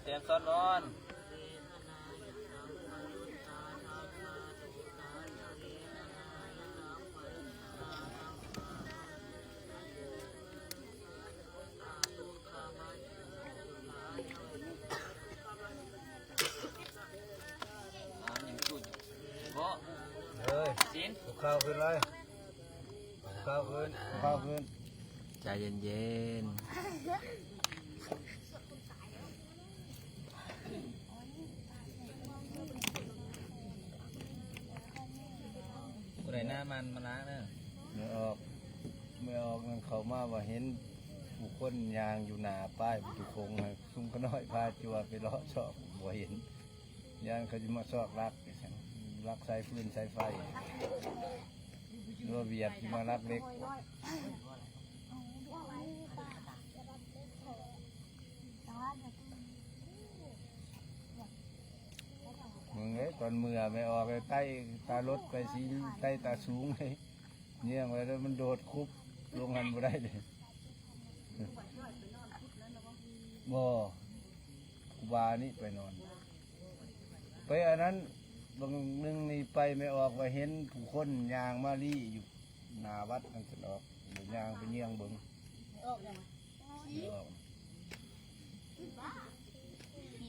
ຕຽມສວດມົນ. ເອີຍ ເອົາເຂົ້າຂຶ້ນເລີຍ ເອົາເຂົ້າຂຶ້ນ ເອົາເຂົ້າຂຶ້ນ ໃຈເຢັນໆ. ຜູ້ໃດໜ້າມັນມາລ້າງເດີ. ແມ່ອອກ ແມ່ອອກນັ້ນເຂົ້າມາວ່າເຫັນຜູ້ຄົນຍ່າງຢູ່ໜ້າປ້າຍປະຕູໂຂງ ໃຫ້ຊຸມຂະນ້ອຍພາຈົວໄປເລາະຊອກ ບໍ່ເຫັນ ຢ້ານເຂົາຈະມາຊອກລັກ ລັກສາຍຟືນສາຍໄຟ ຫຼືວ່າວຽດຊິມາລັກເຫຼັກ. ມຶງເອີຍ ຕອນເມື່ອແມ່ອອກໄປໃຕ້ຕາລົດໄປສີໃຕ້ຕາສູງເລີຍ ແຍງໄວ້ແລ້ວມັນໂດດຄຸບລົງຫັ້ນບໍ່ໄດ້ເລີຍ. ບໍ່ ຄູບານີ້ໄປນອນ ໄປອັນນັ້ນ ບາງໜຶ່ງນີ້ໄປແມ່ອອກວ່າເຫັນຜູ້ຄົນຍ່າງມາລີ້ຢູ່ໜ້າວັດຫັ້ນຊັ້ນອອກ ໄປຍ່າງໄປເຍືອງເບິ່ງ ອອກຫຍັງວະ? ອອກ ຜີ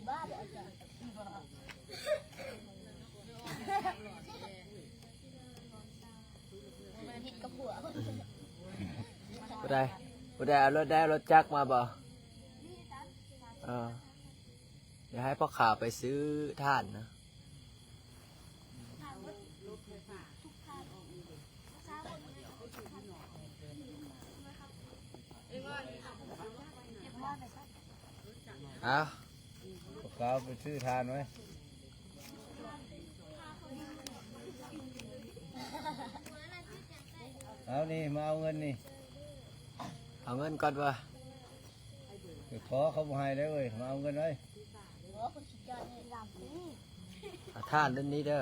ບ້າບໍ່ອາຈານ? ຜູ້ໃດ ຜູ້ໃດເອົາລົດ ໄດ້ເອົາລົດຈັກມາບໍ່? ເອີ ດຽວໃຫ້ພໍ່ຂາວໄປຊື້ຖ່ານນະ. ເອົາ ພວກເຂົາໄປຊື້ຖ່ານໄວ້ ເອົານີ້ ມາເອົາເງິນນີ້ ເອົາເງິນກ່ອນວ່າ ໄປຂໍເຂົາບໍ່ໃຫ້ເດ້ເວີຍ ມາເອົາເງິນໄວ້ ເອົາຖ່ານເດ້ນີ້ເດີ.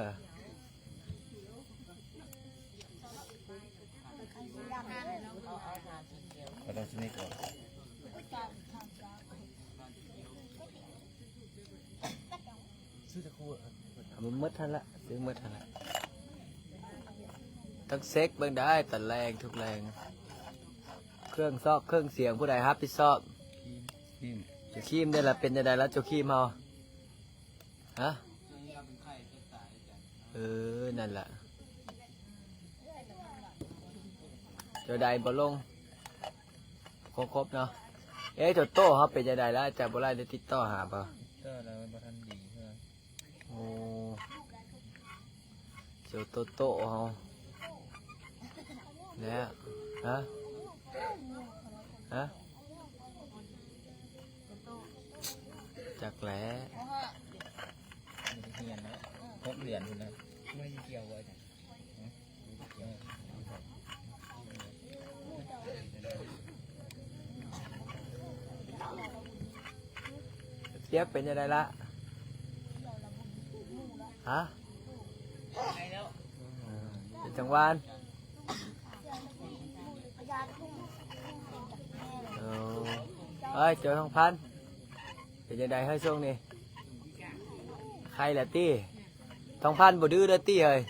ມັນໝົດຫັ້ນລະ ຊື້ໝົດຫັ້ນລະ ຕ້ອງເຊັກເບິ່ງໄດ້ ຕອນແລງ ທຸກແລງ ເຄື່ອງຊອກເຄື່ອງສຽງ ຜູ້ໃດຮັບຜິດຊອບ? ຄຣີມ ເຈົ້າຄຣີມເດ້ລະ ເປັນຈັ່ງໃດລະເຈົ້າຄຣີມເຮົາ? ຮະ? ເອີ ນັ້ນລະ ເຈົ້າໃດບໍ່ລົງ ຄົບໆ ເນາະ. ເອ ໂຕໂຕ້ເຮົາເປັນຈັ່ງໃດລະ ຈະບໍ່ໄດ້ຕິດຕໍ່ຫາບໍ່? ຕິດຕໍ່ແລ້ວບໍ່ທັນດີເທື່ອ. ໂອ້ ເຈົ້າໂຕໂຕ້ເຮົາ ແລ້ວ ຮະ ຮະ ຈັກແຫຼະ ບໍ່ໄດ້ຮຽນເນາະ ຫົກເດືອນພຸ້ນນະ ບໍ່ໄດ້ກ່ຽວບໍ່? ປຽກເປັນຈັ່ງໃດລະ? ຮະ? ເປັນຈັ່ງຫວານ? ເອີ ເອີຍ ເຈົ້າທອງພັນ ເປັນຈັ່ງໃດເຮີຍຊ່ວງນີ້? ໄຂ້ແລ້ວຕິ? ທອງພັນບໍ່ດື້ເດີຕິເອີຍ?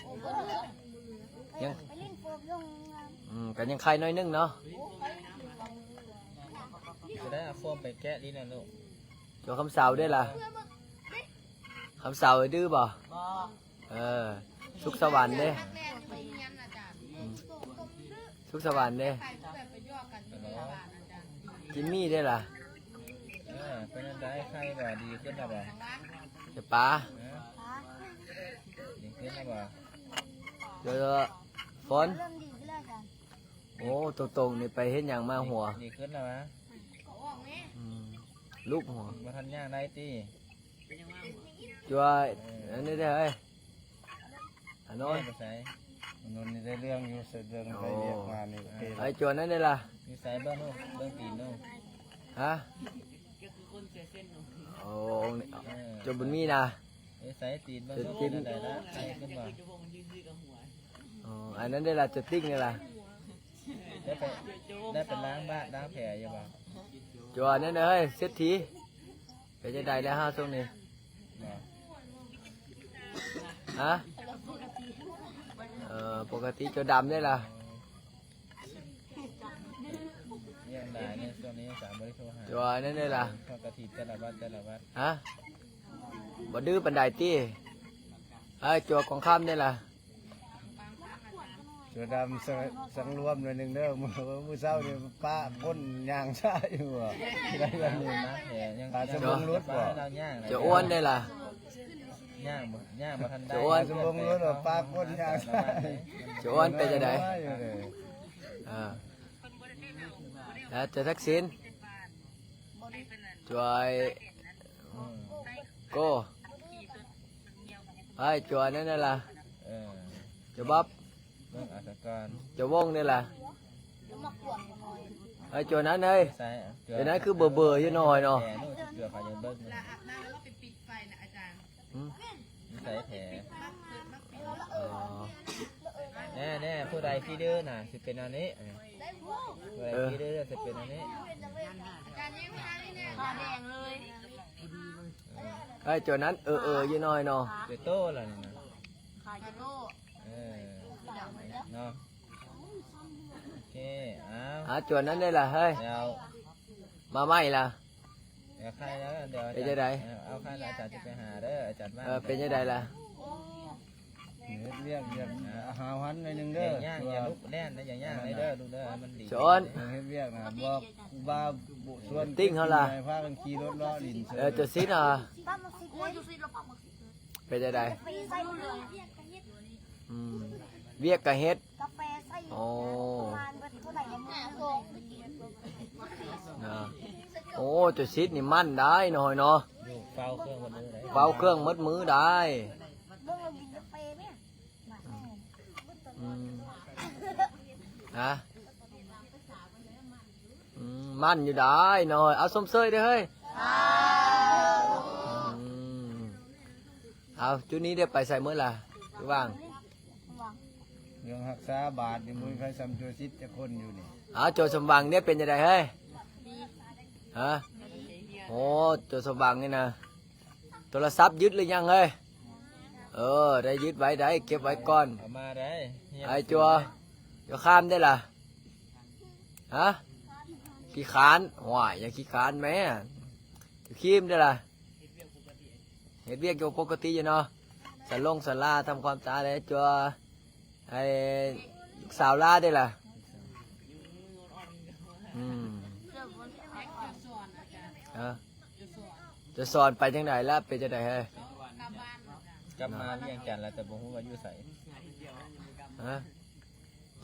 ຍັງ ອືມ ກໍຍັງໄຄໜ້ອຍໜຶ່ງເນາະ. ຈະໄດ້ເອົາໂຟມໄປແກະລີ້ນະລູກ. ໂຈຄຳເສົາເດ້ລະ? ຄຳເສົາດື້ບໍ່? ບໍ່. ເອີ ສຸກສະຫວັນເດ້. ອືມ ສຸກສະຫວັນເດ້. ຈິມມີ້ເດ້ລະ? ເອີ ເປັນຈັ່ງໃດ ໄຂ້ບໍ່? ດີຂຶ້ນແລ້ວບໍ່? ຈະປາ ເອີ ດີຂຶ້ນແລ້ວບໍ່? ເດີ ຝົນ ເລີ່ມດີຂຶ້ນແລ້ວອາຈານ. ໂອ້ ຕົງໆ ນີ້ໄປເຮັດຫຍັງມາຫົວ? ດີຂຶ້ນແລ້ວຫວາ? ອືມ ລູບຫົວ ບໍ່ທັນຍ່າງໄດ້ຕິ? ຈວຍ ເອີ ອັນນີ້ເດ້ເຮີຍ ອານົນ ໄປໃສ? ອານົນນີ້ໄດ້ເລື່ອງຢູ່ ເສຍເລື່ອງໄປວຽກມານີ້ ໂອເຄ. ໄອ້ຈວນນັ້ນເດ້ລະ? ຢູ່ໃສ? ເບິ່ງລູກ ເບິ່ງຕີນລູກ. ຮະ? ໂອ້ ເອີ ເຈົ້າບຸນມີນະ? ຢູ່ໃສ? ຕີນເບິ່ງລູກ ເປັນຈັ່ງໃດລະ? ໄຄຂຶ້ນບໍ່? ອໍ ອັນນັ້ນເດ້ລະ? ເຈົ້າຕິ້ງເດ້ລະ? ໄດ້ໄປ ໄດ້ໄປລ້າງບາດລ້າງແຜຢູ່ບໍ່? ຈວນນັ້ນເອີຍ ເສດຖີ ໄປ ປັນຈັ່ງໃດແລ້ວຮະຊ່ວງນີ້? ຮະ? ເອີ ປົກກະຕິ. ຈົວດຳເດ້ລະ? ຍັງຫຼາຍໃນຊ່ວງນີ້ສາມບໍ່ໄດ້ໂທຫາ. ຈົວນັ້ນເດ້ລະ? ເຂົາກະຖີບແຕ່ລະວັດແຕ່ລະວັດ. ຮະ? ບໍ່ດື້ປານໃດຕິ? ເອີ ຈົວກອງຄຳເດ້ລະ? ເສືອດຳສັງ ສັງລວມໜ້ອຍໜຶ່ງເດີ. ມື້ ມື້ເຊົ້ານີ້ປະກົ້ນຍ່າງຊ້າຢູ່ບໍ່? ໄດ້ແບບນີ້ ປາສະບົງຫຼຸດບໍ່? ຈະອ້ວນໄດ້ລະ? ຍ່າງບໍ່ ຍ່າງບໍ່ທັນໄດ້. ຈະອ້ວນ ປາສະບົງຫຼຸດບໍ່? ປະກົ້ນຍ່າງຊ້າ. ຈະອ້ວນເປັນຈັ່ງໃດ? ເອີ ແລ້ວແຕ່ທັກສິນ ຈວຍ ອືມ ໂກ້ ໄປ ຈວຍນັ້ນນະລະ. ເອີ ຈະບັບ ເບິ່ງເອົາສາກ່ອນ ຈະວົງນີ້ລະ. ໄປ ຈວຍນັ້ນເອີຍ ໄປ ຈວຍນັ້ນຄືເບີໆຢູ່ໜ້ອຍເນາະ. ແຕ່ໜູຈະເກືອບໄປຍັງເບິ່ງ ອືມ ໃສ່ແຜ ອໍ ແນ່ໆ ຜູ້ໃດຂີ້ດື້ນະ ຊິເປັນອັນນີ້ ຜູ້ໃດ ເອີ ຂີ້ດື້ຊິເປັນອັນນີ້ ຂາແດງເລີຍ. ເອີ ໄອ້ໂຈນັ້ນເອີໆຢູ່ໜ້ອຍເນາະ ເປັນໂຕລະນີ້ນະ ຂາເປັນໂຕ ເອີ ເນາະ ໂອເຄ ອ້າວ ອາ ຈວນນັ້ນໄດ້ລະເຮີ້ຍ ແລ້ວ ມາໃໝ່ລະ ດຽວໃຄ່ແລ້ວ ດຽວ ເປັນຈັ່ງໃດ ເອົາ ເອົາ ໃຄ່ແລ້ວອາຈານຈະໄປຫາເດີ ອາຈານວ່າງ ເອີ ເປັນຈັ່ງໃດລະ ເຮັດວຽກ ວຽກ ຫາວຫັນໜ້ອຍໜຶ່ງເດີ ຢ່າຍ່າງ ຢ່າລຸກແລ່ນນະ ຢ່າຍ່າງເລີຍເດີ ລູກເດີ ໃຫ້ມັນດີ ຈອນ ເຮັດວຽກນະ ບອກຄູບາ ຊວນຕິ່ງເຮົາລະ ໃຫ້ພາກັນຂີ່ລົດເລາະຫຼິ້ນ ເອີ ຈະຊິນອະ ເປັນຈັ່ງໃດ ອືມ ວຽກກະເຮັດ ໂອ້ ນະ ໂອ້ ເຈົ້າສິດນີ້ໝັ້ນໄດ໋ນ້ອຍເນາະ ຢູ່ເຝົ້າເຄື່ອງໝົດມື້ໄດ໋ ເຝົ້າເຄື່ອງໝົດມື້ໄດ໋ ອືມ ຮະ ອືມ ໝັ້ນຢູ່ໄດ໋ນ້ອຍ ເອົາ ຊົມເຊີຍເດີເຮີ້ຍ ອືມ ເອົາ ຈຸດນີ້ໄດ້ໄປໃສໝົດລະ ຄືວ່າງ ເລື່ອງຮັກສາບາດນີ້ ບໍ່ມີໃຜສ່ຳໂຈສິດຈັກຄົນຢູ່ນີ້ ເອົາ ໂຈສົມຫວັງເດ້ ເປັນຈັ່ງໃດເຮີ້ຍ ຮະ ໂອ້ ໂຈສົມຫວັງນີ້ນະ ໂທລະສັບຍຶດຫຼືຍັງເຮີ້ຍ ເອີ ໄດ້ຍຶດໄວ້ໄດ໋ ເກັບໄວ້ກ່ອນ ເອົາມາໄດ້ ໄອ້ຈົວ ຈົວຄາມໄດ້ລະ ຮະ ຂີ້ຄ້ານ ໂອ້ຍ ຢ່າຂີ້ຄ້ານແມ້ ຄິມໄດ້ລະ ເຮັດວຽກຢູ່ປົກກະຕິຢູ່ເນາະ ສະຫຼົງສະຫຼາ ທຳຄວາມສະອາດໃຫ້ຈົວ ໃຫ້ລູກສາວຫຼ້າໄດ້ລະ ອືມ ເອີ ຈະສອນໄປຈັ່ງໃດລະ ເປັນຈັ່ງໃດເຮີ້ຍ ກັບມາວຽງຈັນລະ ແຕ່ບໍ່ຮູ້ວ່າຢູ່ໃສ ຮະ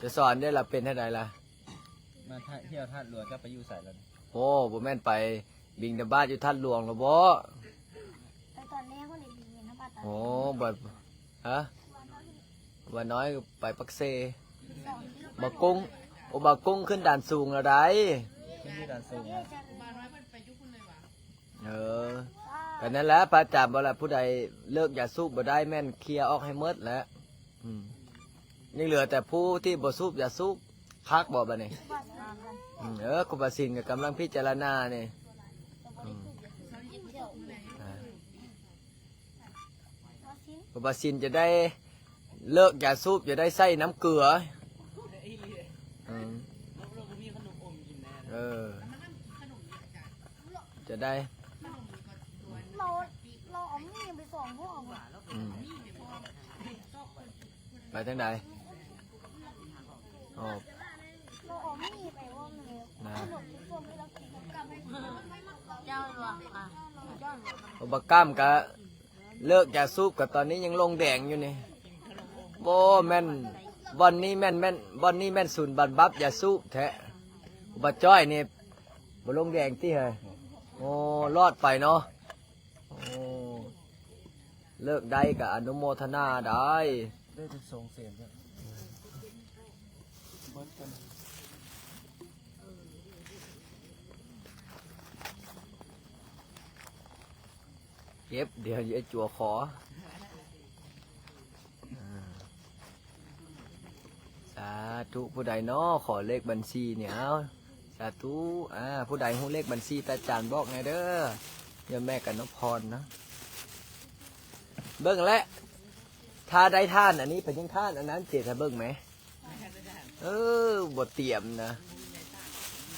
ຈະສອນໄດ້ລະ ເປັນຈັ່ງໃດລະ ມາທ່ຽວທາດຫຼວງ ເຈົ້າໄປຢູ່ໃສລະ ໂອ້ ບໍ່ແມ່ນໄປບິນທະບາດຢູ່ທາດຫຼວງລະບໍ ໄປຕອນແລງພຸ້ນເດ ບິນທະບາດຕອນ ໂອ້ ແລງ ບໍ່ ຮະ ບ່າວນ້ອຍໄປປາກເຊ ບ່າວກຸ້ງ ໂອ້ ບ່າວກຸ້ງຂຶ້ນດານສູງແລ້ວໃດ໋ ຂຶ້ນຢູ່ດານສູງ ເອີ ກໍນັ້ນແຫຼະ ພະອາຈານບອກແລ້ວ ຜູ້ໃດເລີກຢາສູບບໍ່ໄດ້ ແມ່ນເຄຍອອກໃຫ້ໝົດແຫຼະ ອືມ ຍັງເຫຼືອແຕ່ຜູ້ທີ່ບໍ່ສູບຢາສູບ ຄັກບໍ່ບາດນີ້ ອືມ ເອີ ຄູບາສິນກໍກຳລັງພິຈາລະນານີ້ ອືມ ອ່າ ຄູບາສິນຈະໄດ້ເລີກຢາສູບ ຈະໄດ້ໃສ່ນ້ຳເກືອ ອືມ ເອີ ຈະໄດ້ ລາວ ລາວເອົາມີດໄປສອງຫົວ ອືມ ໄປທາງໃດ? ອໍ ລາວເອົາມີດໄປບ່ອນໜຶ່ງ ນະ ເຈົ້າລວງ ອ່ະ ເຈົ້າລວງ ບໍ່ກຳກະເລີກຢາສູບ ກະຕອນນີ້ຍັງລົງແດງຢູ່ນີ້ ໂອ້ ແມ່ນ ບ່ອນນີ້ແມ່ນ ແມ່ນ ບ່ອນນີ້ແມ່ນສູນບຳບັດຢາສູບແທ້ ບໍ່ຈ້ອຍນີ້ ບໍ່ລົງແດງຕິເຮີ້ຍ? ໂອ້ ລອດໄປເນາະ. ໂອ້ ເລີກໄດ້ກະອະນຸໂມທະນາໄດ້ ໄດ້ຈັກສອງແສນ ເບິດກັນ ເກັບ ດຽວໄອ້ຈົວຂໍ. ອ່າ ສາທຸ ຜູ້ໃດເນາະ ຂໍເລກບັນຊີນີ້ ເອົາ ສາທຸ ອ່າ ຜູ້ໃດຮູ້ເລກບັນຊີຕາຈານບອກແດ່ເດີ. ຍາແມ່ກັນນະພອນນະ ເບິ່ງແຫຼະ ຖ້າໄດ້ທ່ານອັນນີ້ໄປຍັງທ່ານອັນນັ້ນເຈ ຖ້າເບິ່ງແມ ເອີ ບໍ່ຕຽມນະ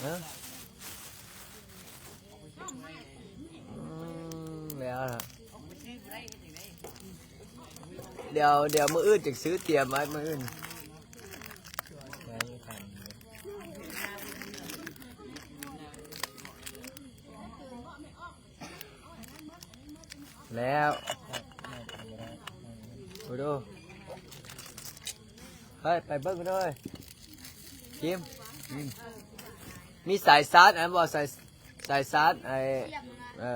ເອີ ອືມ ແລ້ວລະ ດຽວ ດຽວມື້ອື່ນຈຶ່ງຊື້ຕຽມໄວ້ ມື້ອື່ນ ແລ້ວ ໂອ້ໂດ ເຮີ້ຍ ໄປເບິ່ງເດີ້ ຈິມ ມີສາຍຊາດອັນບໍ່ ສາຍ ສາຍຊາດ ໄອ້ ເອີ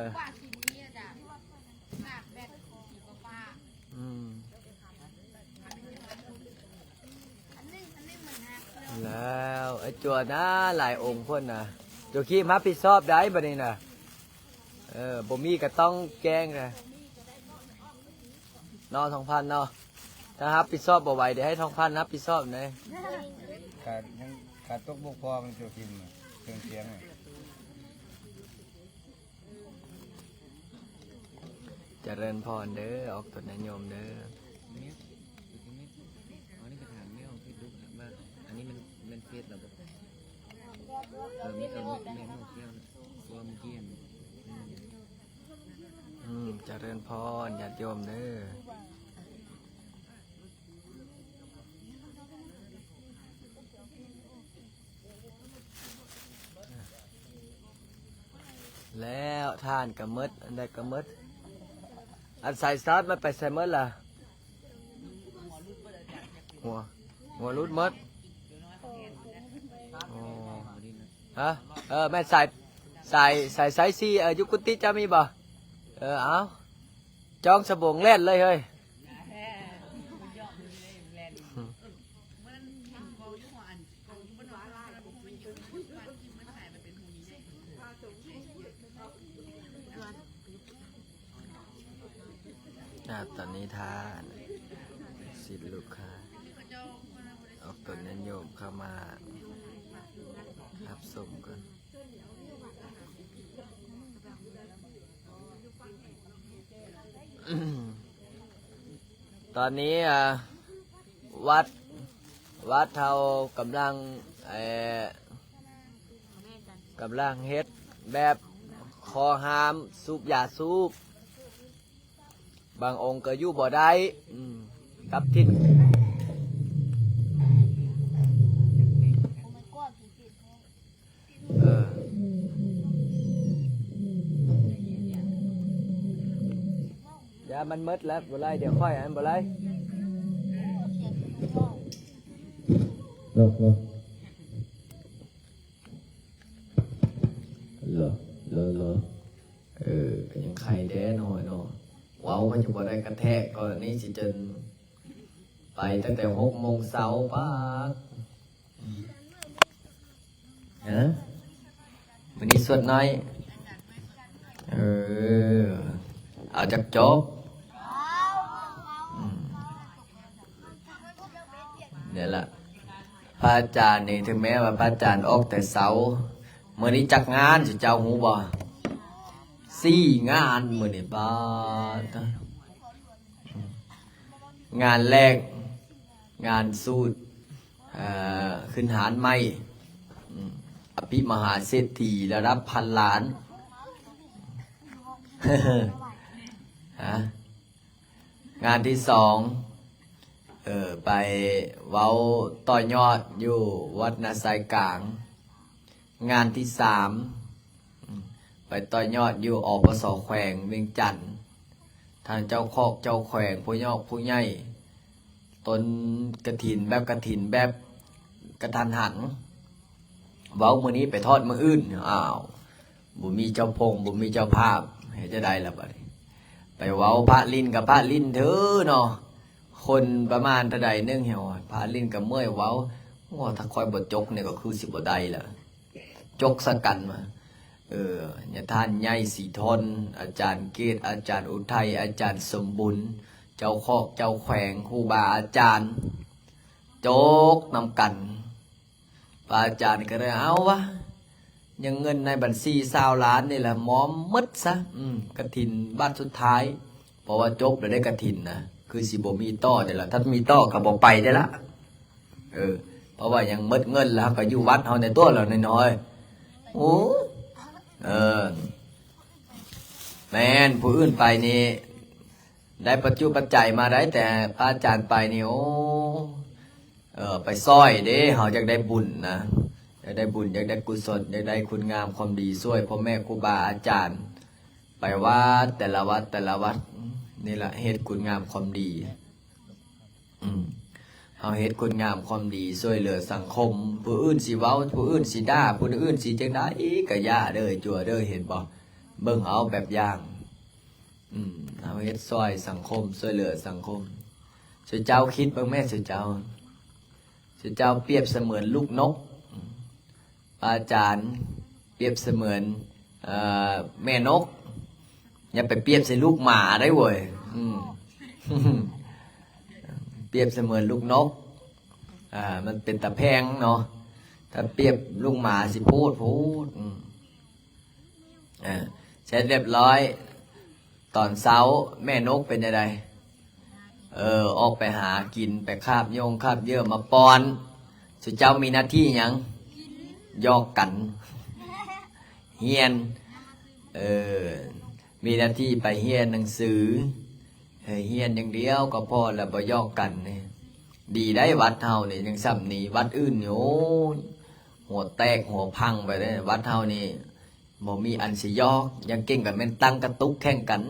ອືມ ແລ້ວໄອ້ຈົວນະ ຫຼາຍອົງພຸ້ນນະ ໂຈຄີມຮັບຜິດຊອບໄດ້ບັດນີ້ນະ ເອີ ບໍ່ມີກໍຕ້ອງແຈ້ງນະ ເນາະ ທອງພັນເນາະ ຖ້າຮັບຜິດຊອບບໍ່ໄຫວ ດຽວໃຫ້ທອງພັນຮັບຜິດຊອບແດ່ ຂາດ ຂາດຕົກບົກຜ່ອງ ໂຈຄີມ ເຄື່ອງສຽງ ຈະເລີນພອນເດີ້ ອອກຕົນຍາດໂຍມເດີ້ ແມ່ນ ເອົານີ້ໄປຖາມແມ່ເຟສບຸກວ່າ ອັນນີ້ແມ່ນ ແມ່ນເຟສລາວບໍ່ ເອີ ແມ່ນ ແມ່ນ ແມ່ນ ແມ່ນ ເພາະວ່າມື້ກີ້ ອືມ ຈະເລີນພອນຍາດໂຍມເດີ້. ແລ້ວ ຖ່ານກໍໝົດ ອັນໃດກໍໝົດ ອັນສາຍຊາດມັນໄປໃສໝົດລະ? ຫົວ ຫົວຫຼຸດໝົດ ໂອ້ ຮະ ເອີ ແມ່ນສາຍ ສາຍ ສາຍ ສາຍສີ່ ເອີ ຢູ່ກຸຕິເຈົ້າມີບໍ່? ເອີ ເອົາ ຈ້ອງສະໂບງແລ່ນເລີຍເຮີ້ຍ. ອ່າ ຕອນນີ້ຖ້າສິດລູກຄ້າອອກຕົນຍາດໂຍມເຂົ້າມາຮັບຊົມກ່ອນ. ຕອນນີ້ ອ່າ ວັດ ວັດເຮົາກຳລັງ ເອີ ກຳລັງເຮັດແບບຂໍ້ຫ້າມສູບຢາສູບ ບາງອົງກໍຢູ່ບໍ່ໄດ້ ອືມ ກັບຖິ່ນ ເອີ ຢາມັນໝົດແລ້ວ ບໍ່ໄດ້ ດຽວຂ້ອຍອັນບໍ່ໄດ້ ເນາະ ເນາະ ເນາະ ເນາະ ເອີ ກໍຍັງໄຄແດ່ນ້ອຍເນາະ ເວົ້າກໍຈະບໍ່ໄດ້ກະແທກ ກໍນີ້ຊິຈົນໄປຕັ້ງແຕ່ຫົກໂມງເຊົ້າ ປາດ ຮະ ມື້ນີ້ສວດໜ້ອຍ ເອີ ເອົາຈັກຈອບ ອືມ ນີ້ລະ ພະອາຈານນີ້ ເຖິງແມ້ວ່າພະອາຈານອອກແຕ່ເຊົ້າ ມື້ນີ້ຈັກງານ ເຈົ້າຮູ້ບໍ່? ສີ່ງານມື້ນີ້ ປາດ ງານແລກ ງານສູດ ເອີ ຂຶ້ນຮ້ານໃໝ່ ອືມ ອະພິມະຫາເສດຖີລະດັບພັນລ້ານ ຮະ ງານທີສອງ ເອີ ໄປເວົ້າຕໍ່ຍອດຢູ່ວັດນາຊາຍກາງ. ງານທີສາມ ໄປຕໍ່ຍອດຢູ່ ອປສ ແຂວງວຽງຈັນ ທາງເຈົ້າຄອກເຈົ້າແຂວງ ຜູ້ຍອກຜູ້ໃຫຍ່ ຕົ້ນກະຖິນ ແບບກະຖິນແບບກະທັນຫັນ ເວົ້າມື້ນີ້ໄປທອດມື້ອື່ນ ອ້າວ ບໍ່ມີເຈົ້າພົງ ບໍ່ມີເຈົ້າພາບ ເຮັດຈັ່ງໃດລະບາດນີ້ ໄປເວົ້າພະຫຼິ້ນກໍພະຫຼິ້ນເທີເນາະ ຄົນປະມານເທົ່າໃດໜຶ່ງ ພະຫຼິ້ນກໍເມື່ອຍເວົ້າ ໂອ້ ຖ້າຂ້ອຍບໍ່ຈົກນີ້ກໍຄືຊິບໍ່ໄດ້ລະ ຈົກສະກັນມາ ເອີ ຍາທ່ານໃຫຍ່ສີທົນ ອາຈານເກດ ອາຈານອຸໄທ ອາຈານສົມບຸນ ເຈົ້າຄອກເຈົ້າແຂວງ ຄູບາອາຈານ ຈົກນຳກັນ ພະອາຈານກໍເລີຍ ເອົາວະ ຍັງເງິນໃນບັນຊີຊາວລ້ານນີ້ລະ ມອມໝົດຊະ. ອືມ ກະຖິນບາດສຸດທ້າຍ ເພາະວ່າຈົບແລ້ວເດ້ກະຖິນນະ ຄືຊິບໍ່ມີຕໍ່ເດ້ລະ. ຖ້າມີຕໍ່ກໍບໍ່ໄປເດ້ລະ. ເອີ ເພາະວ່າຍັງໝົດເງິນແລ້ວ ເຮົາກໍຢູ່ວັດເຮົາໃນຕົວລະນ້ອຍໆ. ໂອ້ ເອີ ແມ່ນ ຜູ້ອື່ນໄປນີ້ ໄດ້ປັດຈຸປັດໄຈມາໄດ້ ແຕ່ພະອາຈານໄປນີ້ ໂອ້ ເອີ ໄປຊ່ອຍເດ້. ເຮົາຢາກໄດ້ບຸນນະ ຢາກໄດ້ບຸນ ຢາກໄດ້ກຸສົນ ຢາກໄດ້ຄຸນງາມຄວາມດີ ຊ່ວຍພໍ່ແມ່ຄູບາອາຈານ ໄປວັດແຕ່ລະວັດ ແຕ່ລະວັດ ນີ້ລະ ເຮັດຄຸນງາມຄວາມດີ. ອືມ ເຮົາເຮັດຄຸນງາມຄວາມດີ ຊ່ວຍເຫຼືອສັງຄົມ. ຜູ້ອື່ນຊິເວົ້າ ຜູ້ອື່ນຊິດ່າ ຜູ້ອື່ນຊິຈັ່ງໃດກໍຢ່າເດີ ຈົວເດີ ເຫັນບໍ່? ເບິ່ງເອົາແບບຢ່າງ. ອືມ ເຮົາເຮັດຊ່ອຍສັງຄົມ ຊ່ວຍເຫຼືອສັງຄົມ. ຊຸເຈົ້າຄິດເບິ່ງແມ້ ຊຸເຈົ້າ ຊຸເຈົ້າປຽບສະເໝືອນລູກນົກ. ອາຈານປຽບສະເໝືອນ ເອີ ແມ່ນົກ ຢ່າໄປປຽບໃສ່ລູກໝາໄດ້ເວີຍ. ອືມ ປຽບສະເໝືອນລູກນົກ ອ່າ ມັນເປັນຕາແພງເນາະ. ຖ້າປຽບລູກໝາຊິໂພດໂພດ. ອືມ ເອີ ເສັດຮຽບຮ້ອຍ ຕອນເຊົ້າແມ່ນົກເປັນຈັ່ງໃດ? ເອີ ອອກໄປຫາກິນ ໄປຄາບໂຍງຄາບເຫຍື່ອມາປ້ອນ. ຊຸເຈົ້າມີໜ້າທີ່ຫຍັງ? ຫຍອກກັນ ຮຽນ. ເອີ ມີໜ້າທີ່ໄປຮຽນໜັງສື ຮຽນຢ່າງດຽວກໍພໍລະ ບໍ່ຫຍອກກັນ. ດີໄດ໋ ວັດເຮົານີ້ຍັງຊ່ຳນີ້. ວັດອື່ນນີ້ ໂອ້ຍ ຫົວແຕກຫົວພັງໄປເດ້. ວັດເຮົານີ້ ບໍ່ມີອັນຊິຫຍອກ ຢ່າງເກັ່ງກໍແມ່ນຕັ້ງກະຕຸກແຂ່ງກັນ.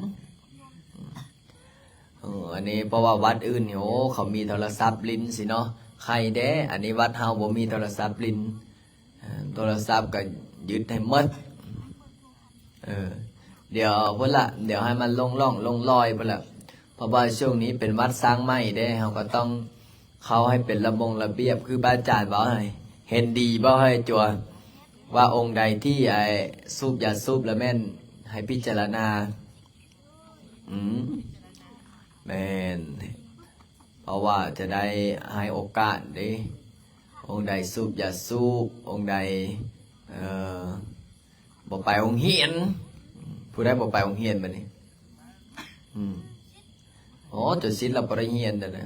ເອີ ອັນນີ້ເພາະວ່າວັດອື່ນນີ້ ໂອ້ ເຂົາມີໂທລະສັບຫຼິ້ນຊີ້ເນາະ ໄຄແດ່. ອັນນີ້ວັດເຮົາບໍ່ມີໂທລະສັບຫຼິ້ນ ເອີ ໂທລະສັບກໍຍຶດໃຫ້ໝົດ. ເອີ ດຽວພຸ້ນລະ ດຽວໃຫ້ມັນລົງຮ່ອງລົງລອຍພຸ້ນລະ ເພາະວ່າຊ່ວງນີ້ເປັນວັດສ້າງໃໝ່ເດ້ ເຮົາກໍຕ້ອງ ເຂົ້າໃຫ້ເປັນລະບົງລະບຽບ ຄືພະອາຈານເວົ້າໃຫ້ ເຫັນດີບໍ່ໃຫ້ຈົວ ວ່າອົງໃດທີ່ ໄອ້ ສູບຢາສູບລະແມ່ນໃຫ້ພິຈາລະນາ. ອືມ ແມ່ນ ເພາະວ່າຈະໄດ້ໃຫ້ໂອກາດເດ້ ອົງໃດສູບຢາສູບ ອົງໃດ ເອີ ບໍ່ໄປໂຮງຮຽນ. ຜູ້ໃດບໍ່ໄປໂຮງຮຽນບັດນີ້? ອືມ ໂອ້ ເຈົ້າສິດລະບໍ່ໄດ້ຮຽນແລ້ວນະ.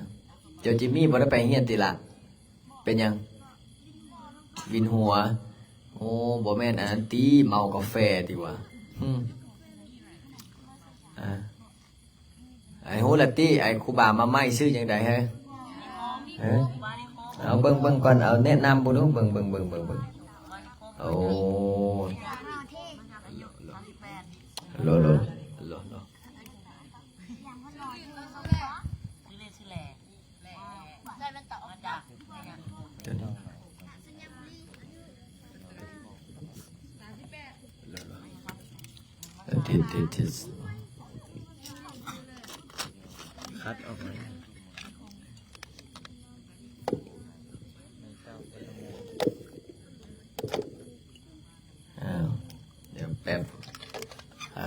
ເຈົ້າຈິມມີບໍ່ໄດ້ໄປຮຽນຕິລະ? ເປັນຫຍັງ? ວິນຫົວ. ໂອ້ ບໍ່ແມ່ນອັນນັ້ນຕິ ເມົາກາແຟຕິວະ? ອືມ ອ່າ ໄອ້ຮູ້ລະຕິ ໄອ້ຄູບາມາໃໝ່ຊື່ຈັ່ງໃດເຮີ? ເອີ ເອົາເບິ່ງເບິ່ງກ່ອນ ເອົາແນະນຳເບິ່ງດູ ເບິ່ງ ເບິ່ງ ເບິ່ງ ເບິ່ງ ເບິ່ງ. ໂອ້ ໂລ ໂລ ໂລ ໂລ. ຄັດອອກມາ. ອ້າວ ດຽວແປັບ ເອີ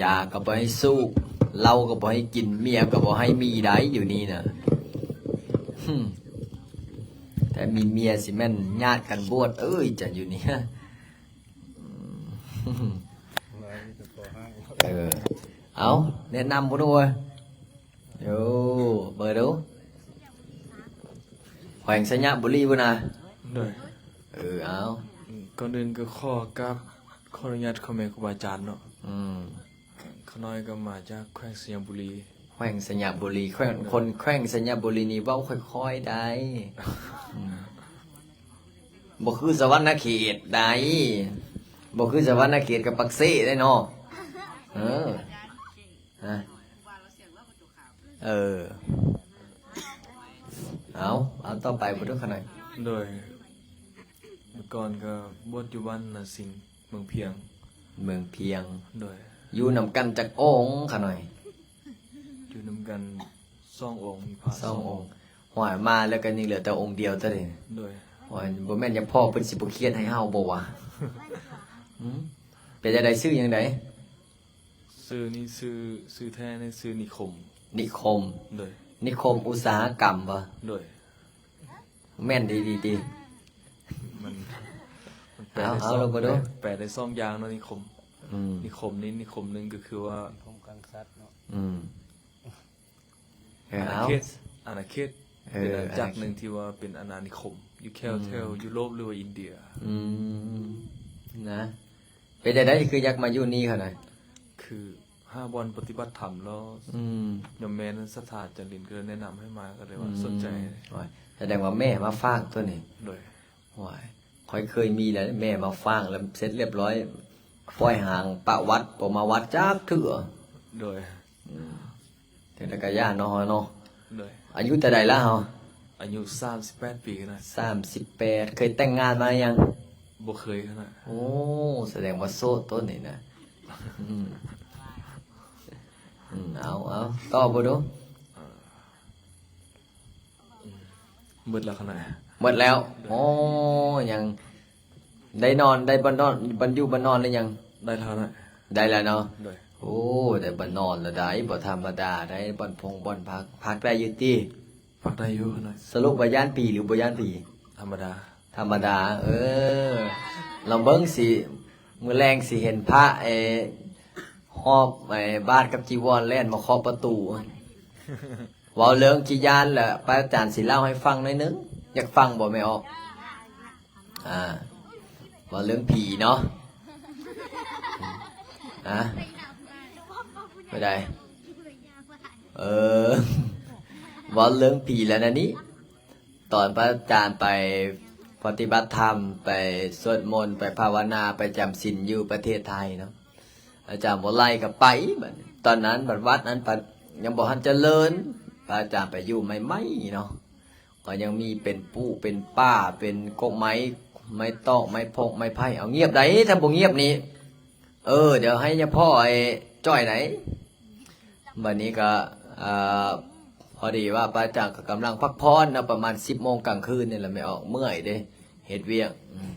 ຢາກໍບໍ່ໃຫ້ສູບ ເຫຼົ້າກໍບໍ່ໃຫ້ກິນ ເມຍກໍບໍ່ໃຫ້ມີໄດ້ຢູ່ນີ້ນະ. ຫຶ ແຕ່ມີເມຍຊິແມ່ນຍາດກັນບວດເອີຍ ຈັນຢູ່ນີ້. ເອີ ເອົາ ແນະນຳພຸ້ນເວີຍ. ໂອ້ ເບິ່ງດູ ແຂວງໄຊຍະບູລີພຸ້ນນະ. ໂດຍ ເອີ ເອົາ ກ່ອນອື່ນກໍຂໍກາບຂໍອະນຸຍາດພໍ່ແມ່ຄູບາອາຈານເນາະ. ອືມ ຂ້ານ້ອຍກໍມາຈາກແຂວງໄຊຍະບູລີ. ແຂວງໄຊຍະບູລີ ແຂວງ ຄົນແຂວງໄຊຍະບູລີນີ້ເວົ້າຄ່ອຍໆໄດ໋. ອືມ ບໍ່ຄືສະຫວັນນະເຂດໃດ໋ ບໍ່ຄືສະຫວັນນະເຂດກັບປາກເຊໄດ໋ເນາະ. ເອີ ຮະ ເອີ ເອົາ ເອົາຕໍ່ໄປບໍ່ດູຂະໜ້ອຍ. ໂດຍ ເມື່ອກ່ອນກໍບວດຢູ່ບ້ານນາສິງ ເມືອງພຽງ. ເມືອງພຽງ. ໂດຍ ຢູ່ນຳກັນຈັກອົງຂະໜ້ອຍ? ຢູ່ນຳກັນສອງອົງ ມີພະສອງອົງ. ສອງອົງ. ຫ້ວຍ ມາແລ້ວກໍຍັງເຫຼືອແຕ່ອົງດຽວເທົ່ານັ້ນ. ໂດຍ ໂອ້ຍ ບໍ່ແມ່ນຢາກພໍ້ເພິ່ນຊິບໍ່ຄຽດໃຫ້ເຮົາບໍ່ວະ? ຫຶ ເປັນຈັ່ງໃດ? ຊື່ຫຍັງໃດ? ຊື່ນີ້ຊື່ ຊື່ແທ້ນີ້ຊື່ນິຄົມ. ນິຄົມ. ໂດຍ ນິຄົມອຸດສາຫະກຳບໍ່? ໂດຍ ແມ່ນດີໆຕິ? ມັນ ແປໄດ້ ເອົາ ເອົາ ສອງ ລອງເບິ່ງດູ ແປໄດ້ສອງຢ່າງເນາະ ນິຄົມ ອືມ ນິຄົມນີ້ ນິຄົມໜຶ່ງກໍຄືວ່າ ນິຄົມການສັດເນາະ ອືມ ເອີ ອານາເຂດ ເອົາ ອານາເຂດ ເອີ ເປັນອານາຈັກໜຶ່ງທີ່ວ່າເປັນອານານິຄົມ ຢູ່ແຖວ ອືມ ແຖວຢູໂຣບ ຫຼືວ່າອິນເດຍ ອືມ ນະ ເປັນຈັ່ງໃດຄືຢາກມາຢູ່ນີ້ຫັ້ນນະ? ຄືຫາບ່ອນປະຕິບັດທຳແລ້ວ ອືມ ໂຍມແມ່ນັ້ນສັດທາອາຈານລິນ ກໍເລີຍແນະນຳໃຫ້ມາ ກໍເລີຍວ່າ ອືມ ສົນໃຈ ໂອ້ຍ ສະແດງວ່າແມ່ມາຝາກຕົວນີ້ ໂດຍ ໂອ້ຍ ຂ້ອຍເຄີຍມີແລ້ວ ແມ່ມາຝາກແລ້ວເສັດລຽບຮ້ອຍ ປ່ອຍຫາງປະວັດ ບໍ່ມາວັດຈັກເທື່ອ ໂດຍ ອືມ ຈັ່ງໃດກໍຢ່າເນາະ ເຮົາເນາະ ໂດຍ ອາຍຸເທົ່າໃດລະເຮົາ? ອາຍຸສາມສິບແປດປີນະ ສາມສິບແປດ ເຄີຍແຕ່ງງານມາຍັງ? ບໍ່ເຄີຍນະ ໂອ້ ສະແດງວ່າໂສດໂຕນີ້ນະ ອືມ ອືມ ເອົາ ເອົາ ຕໍ່ເບິ່ງດູ ເອີ ອືມ ໝົດແລ້ວຂະນະ ໝົດແລ້ວ ໂດຍ ໂອ້ ຍັງໄດ້ນອນ ໄດ້ບ່ອນນອນ ບ່ອນຢູ່ບ່ອນນອນຫຼືຍັງ? ໄດ້ແລ້ວນະ ໄດ້ແລ້ວເນາະ ໂດຍ ໂອ້ ໄດ້ບ່ອນນອນແລ້ວໄດ໋ ບໍ່ທຳມະດາໄດ໋ ບ່ອນພົງບ່ອນພັກ ພັກໄດ້ຢູ່ຕິ? ພັກໄດ້ຢູ່ນະ ສະຫຼຸບວ່າຢ້ານຜີຫຼືບໍ່ຢ້ານຜີ? ທຳມະດາ ທຳມະດາ ເອີ ລອງເບິ່ງຊິ ມື້ແລງຊິເຫັນພະ ເອີ ຫອບ ເອີ ບາດກັບຈີວອນແລ່ນມາເຄາະປະຕູ ເວົ້າເລື່ອງຂີ້ຢ້ານລະ ພະອາຈານຊິເລົ່າໃຫ້ຟັງໜ້ອຍໜຶ່ງ ຢາກຟັງບໍ່ແມ່ອອກ? ອ່າ ເວົ້າເລື່ອງຜີເນາະ ຮະ ບໍ່ໄດ້ ເອີ ເວົ້າເລື່ອງຜີແລ້ວນະນີ້ ຕອນພະອາຈານໄປປະຕິບັດທຳ ໄປສວດມົນ ໄປພາວະນາ ໄປຈຳສິນຢູ່ປະເທດໄທເນາະ ອາຈານບົວໄລກໍໄປ ບັດນີ້ ຕອນນັ້ນບັດວັດນັ້ນ ບັດຍັງບໍ່ທັນຈະເລີນ ພະອາຈານໄປຢູ່ໃໝ່ໆເນາະ ກໍຍັງມີເປັນປູເປັນປ່າ ເປັນກົກໄມ້ ໄມ້ຕອກ ໄມ້ພົກ ໄມ້ໄຜ່ ເອົາ ງຽບໃດ໋ ຖ້າບໍ່ງຽບນີ້ ເອີ ດຽວໃຫ້ຍາພໍ່ໄອ້ຈ້ອຍໃດ໋ ບັດນີ້ກໍ ເອີ ພໍດີວ່າພະອາຈານກໍກຳລັງພັກຜ່ອນເນາະ ປະມານສິບໂມງກາງຄືນນີ້ແຫຼະ ແມ່ອອກ ເມື່ອຍເດ້ ເຮັດວຽກ ອືມ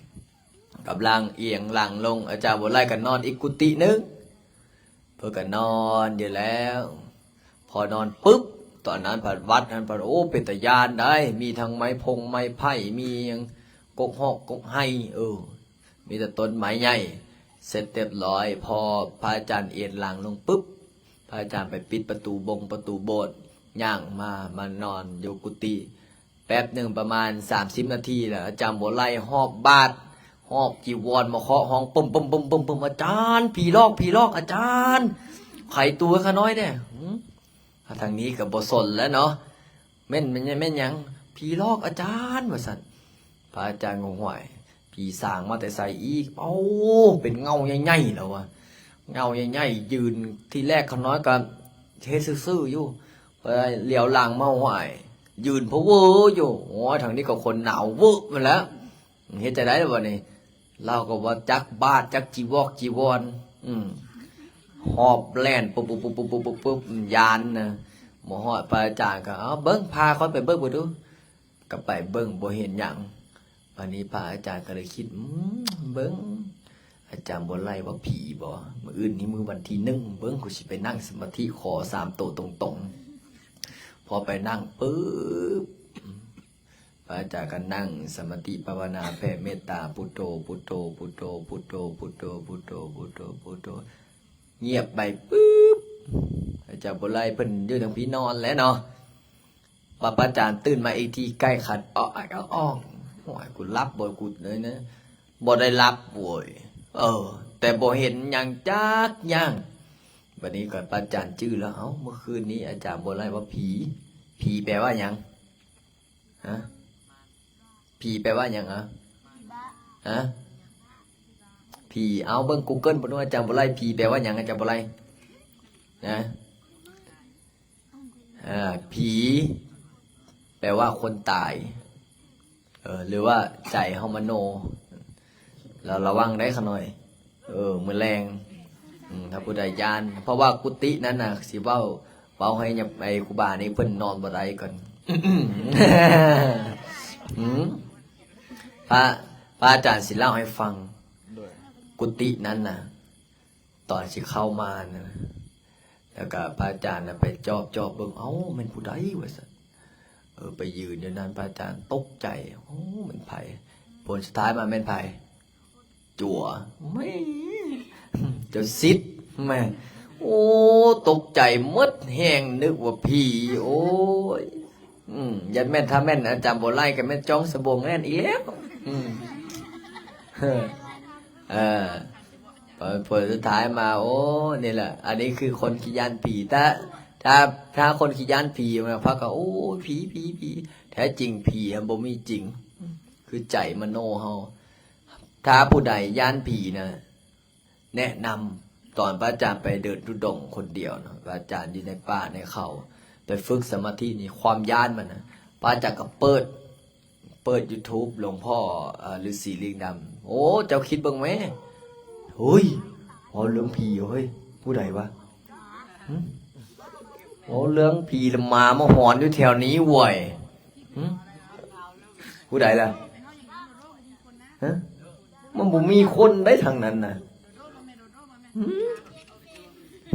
ກຳລັງອຽງຫຼັງລົງ ອາຈານບົວໄລກໍນອນອີກກຸຕິໜຶ່ງ ເພິ່ນກໍນອນຢູ່ແລ້ວ ພໍນອນປຶບ ຕອນນັ້ນພັດວັດນັ້ນພັດ ໂອ້ ເປັນຕາຢ້ານໄດ໋ ມີທັງໄມ້ພົງໄມ້ໄຜ່ ມີຫຍັງ ກົກຮອກກົກໄຮ ເອີ ມີແຕ່ຕົ້ນໄມ້ໃຫຍ່ ເສັດຮຽບຮ້ອຍ ພໍພະອາຈານອຽງຫຼັງລົງປຶບ ພະອາຈານໄປປິດປະຕູບົງປະຕູໂບດ ຍ່າງມາ ມານອນຢູ່ກຸຕິ ແປັບໜຶ່ງປະມານສາມສິບນາທີແລ້ວ ອາຈານບົວໄລຫອບບາດ ຫອບຈີວອນມາເຄາະຫ້ອງ ປຶ້ມໆໆໆ ອາຈານ ຜີຫຼອກ ຜີຫຼອກ ອາຈານ ໄຂຕູໃຫ້ຂ້ານ້ອຍແດ່ ຫື ທາງນີ້ກໍບໍ່ສົນແລ້ວເນາະ ແມ່ນ ແມ່ນ ແມ່ນຫຍັງ? ຜີຫຼອກອາຈານ ວ່າຊັ້ນ ພະອາຈານກໍ ຫ້ວຍ ຜີສາງມາແຕ່ໃສອີກ? ເອົ້າ ເປັນເງົາໃຫຍ່ໆ ແລ້ວວ່າ ເງົາໃຫຍ່ໆ ຢືນ ທີແລກຂ້ານ້ອຍກໍເຮັດຊື່ໆຢູ່ ພໍຫຼຽວຫຼັງມາ ຫ້ວຍ ຢືນພະເວີຢູ່ ໂອ້ຍ ທາງນີ້ກໍຄົນໜາວເວີບຫັ້ນແຫຼະ ເຮັດຈັ່ງໃດລະບັດນີ້ ລາວກໍບໍ່ຈັກບາດຈັກຈີວອກຈີວອນ ອືມ ຫອບແລ່ນ ປຸບໆໆໆ ຢ້ານນະ ມາຮອດພະອາຈານກໍ ເອົາ ເບິ່ງ ພາຂ້ອຍໄປເບິ່ງເບິ່ງດູ ກໍໄປເບິ່ງບໍ່ເຫັນຫຍັງ ບາດນີ້ພະອາຈານກໍເລີຍຄິດ ອືມ ເບິ່ງ ອາຈານບົວໄລວ່າຜີບໍ ມື້ອື່ນນີ້ມື້ວັນທີໜຶ່ງ ເບິ່ງ ກູຊິໄປນັ່ງສະມາທິຂໍສາມໂຕຕົງໆ ພໍໄປນັ່ງປຶບ ພະອາຈານກໍນັ່ງສະມາທິພາວະນາ ແຜ່ເມດຕາ ພຸດໂທ ພຸດໂທ ພຸດໂທ ພຸດໂທ ພຸດໂທ ພຸດໂທ ພຸດໂທ ພຸດໂທ ງຽບໄປປຶບ ອາຈານບົວໄລເພິ່ນຢູ່ທາງພີ້ນອນແລ້ວເນາະ ວ່າພະອາຈານຕື່ນມາອີກທີ ໄກ່ຂັນອອກອອກອອກ ໂອ້ຍ ກູຫຼັບບໍ່ ກູເລີຍນະ ບໍ່ໄດ້ຫຼັບໂວ້ຍ ເອີ ແຕ່ບໍ່ເຫັນຫຍັງຈັກຢ່າງ ບັດນີ້ກໍພະອາຈານຈື່ແລ້ວ ເອົ້າ ເມື່ອຄືນນີ້ອາຈານບົວໄລວ່າຜີ ຜີແປວ່າຫຍັງ? ຮະ ຜີແປວ່າຫຍັງ? ອະ ຮະ ຜີ ເອົາ ເບິ່ງກູເກີ້ນເບິ່ງດູ ອາຈານບົວໄລ ຜີແປວ່າຫຍັງ? ອາຈານບົວໄລ ນະ ອາ ຜີແປວ່າຄົນຕາຍ ເອີ ຫຼືວ່າໃຈເຮົາມະໂນ ລະ ລະວັງໄດ໋ຂະນ້ອຍ ເອີ ມື້ແລງ ອືມ ຖ້າຜູ້ໃດຢ້ານ ເພາະວ່າກຸຕິນັ້ນນະ ຊິເວົ້າ ເວົ້າໃຫ້ຍາ ໄອ້ຄູບານີ້ເພິ່ນນອນບໍ່ໄດ້ກ່ອນ ອືມ ພະ ພະອາຈານຊິເລົ່າໃຫ້ຟັງ ໂດຍ ກຸຕິນັ້ນນະ ຕອນຊິເຂົ້າມານະ ແລ້ວກະພະອາຈານນະໄປຈອບ ຈອບເບິ່ງ ເອົ້າ ແມ່ນຜູ້ໃດ ວ່າຊັ້ນ ເອີ ໄປຢືນຢູ່ນັ້ນ ພະອາຈານຕົກໃຈ ໂອ້ ແມ່ນໃຜ ຜົນສຸດທ້າຍມາແມ່ນໃຜ? ຕົວ ແມ່ ເຈົ້າສິດ ແມ່ ໂອ້ ຕົກໃຈໝົດແຮງ ນຶກວ່າຜີ ໂອ້ຍ ອືມ ຢ້ານແມ່ນ ຖ້າແມ່ນອາຈານບົວໄລກໍແມ່ນຈອງສະບົງແມ່ນອີກແລ້ວ ອືມ ເອີ ເອີ ພໍ ພໍສຸດທ້າຍມາ ໂອ້ ນີ້ແຫຼະ ອັນນີ້ຄືຄົນຂີ້ຢ້ານຜີ ຖ້າ ຖ້າ ຖ້າຄົນຂີ້ຢ້ານຜີມາ ພາກັນ ໂອ້ຍ ຜີ ຜີ ຜີ ແທ້ຈິງຜີຫັ້ນບໍ່ມີຈິງ ຄືໃຈມະໂນເຮົາ. ຖ້າຜູ້ໃດຢ້ານຜີນະ ແນະນຳຕອນພະອາຈານໄປເດີນທຸດົງຄົນດຽວເນາະ ພະອາຈານຢູ່ໃນປ່າໃນເຂົາ ໄປຝຶກສະມາທິນີ້ ຄວາມຢ້ານມັນນະ ພະອາຈານກໍເປີດ ເປີດຢູທູບ ຫຼວງພໍ່ ເອີ ລືສີລິງດຳ ໂອ້ ເຈົ້າຄິດເບິ່ງແມ້ ເຮີ້ຍ ເວົ້າເລື່ອງຜີເຮີ້ຍ ຜູ້ໃດວະ ຫຶ ເວົ້າເລື່ອງຜີລະ ໝາມາຫອນຢູ່ແຖວນີ້ເວີຍ ຫຶ ຜູ້ໃດລະ ຮະ ມັນບໍ່ມີຄົນໃດທາງນັ້ນນະ ຫື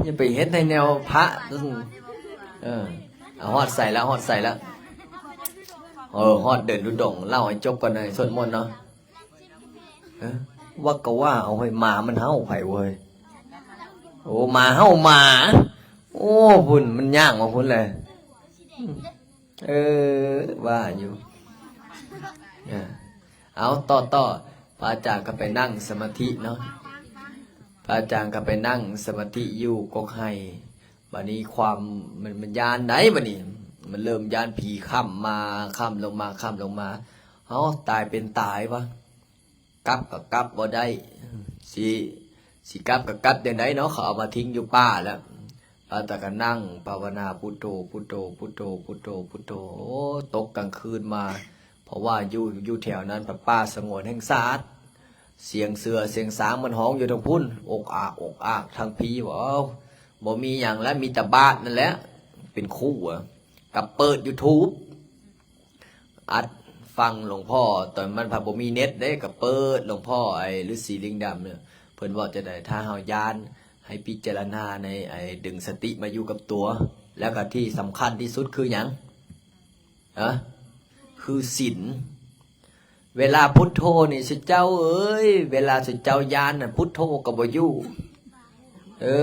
ຢ່າໄປເຮັດໃຫ້ແນວພະ ເອີ ເອົາ ຮອດໃສລະ ຮອດໃສລະ ເອີ ຮອດເດີນທຸດົງ ເລົ່າໃຫ້ຈົບກ່ອນ ໃຫ້ສວດມົນເນາະ ເອີ ວ່າກໍວ່າ ເອົາ ເຮີ້ຍ ໝາມັນເຫົ່າໃຜເວີຍ ໂອ້ ໝາເຫົ່າໝາ ໂອ້ ພຸ້ນ ມັນຍ່າງມາພຸ້ນແຫຼະ ເອີ ວ່າຢູ່ ເອີ ເອົາ ຕໍ່ ຕໍ່ ພະອາຈານກໍໄປນັ່ງສະມາທິເນາະ ພະອາຈານກໍໄປນັ່ງສະມາທິຢູ່ກົກໄຮ່ ບາດນີ້ຄວາມ ມັນ ມັນຢ້ານໃດ໋ ບາດນີ້ ມັນເລີ່ມຢ້ານຜີ ຄ່ຳມາ ຄ່ຳລົງມາ ຄ່ຳລົງມາ ເອົ້າ ຕາຍເປັນຕາຍວະ ກັບກໍກັບບໍ່ໄດ້ ຊິ ຊິກັບກໍກັບຈັ່ງໃດເນາະ ເຂົາເອົາມາຖິ້ມຢູ່ປ່າແລ້ວ ພະອາຈານກໍນັ່ງພາວະນາ ພຸດໂທ ພຸດໂທ ພຸດໂທ ພຸດໂທ ພຸດໂທ ໂອ້ ຕົກກາງຄືນມາ ເພາະວ່າຢູ່ ຢູ່ແຖວນັ້ນ ປ່າສະຫງວນແຫ່ງຊາດ ສຽງເສືອສຽງຊ້າງມັນຮ້ອງຢູ່ທາງພຸ້ນ ອົກອາກ ອົກອາກ ທາງພີວ່າ ເອົ້າ ບໍ່ມີຫຍັງແລ້ວ ມີແຕ່ບາດນັ້ນແຫຼະ ເປັນຄູ່ ກໍເປີດຢູທູບ ອັດຟັງຫຼວງພໍ່ ຕອນມັນພັດບໍ່ມີເນັດເດ້ ກໍເປີດຫຼວງພໍ່ໄອ້ລືສີລິງດຳເນາະ ເພິ່ນເວົ້າຈັ່ງໃດ ຖ້າເຮົາຢ້ານ ໃຫ້ພິຈາລະນາໃນໄອ້ດຶງສະຕິມາຢູ່ກັບຕົວ ແລ້ວກໍທີ່ສຳຄັນທີ່ສຸດຄືຫຍັງ? ຮະ? ຄືສິນ. ເວລາພຸດໂທນີ້ ຊຸເຈົ້າເອີຍ, ເວລາຊຸເຈົ້າຢ້ານນະ ພຸດໂທກໍບໍ່ຢູ່. ເອີ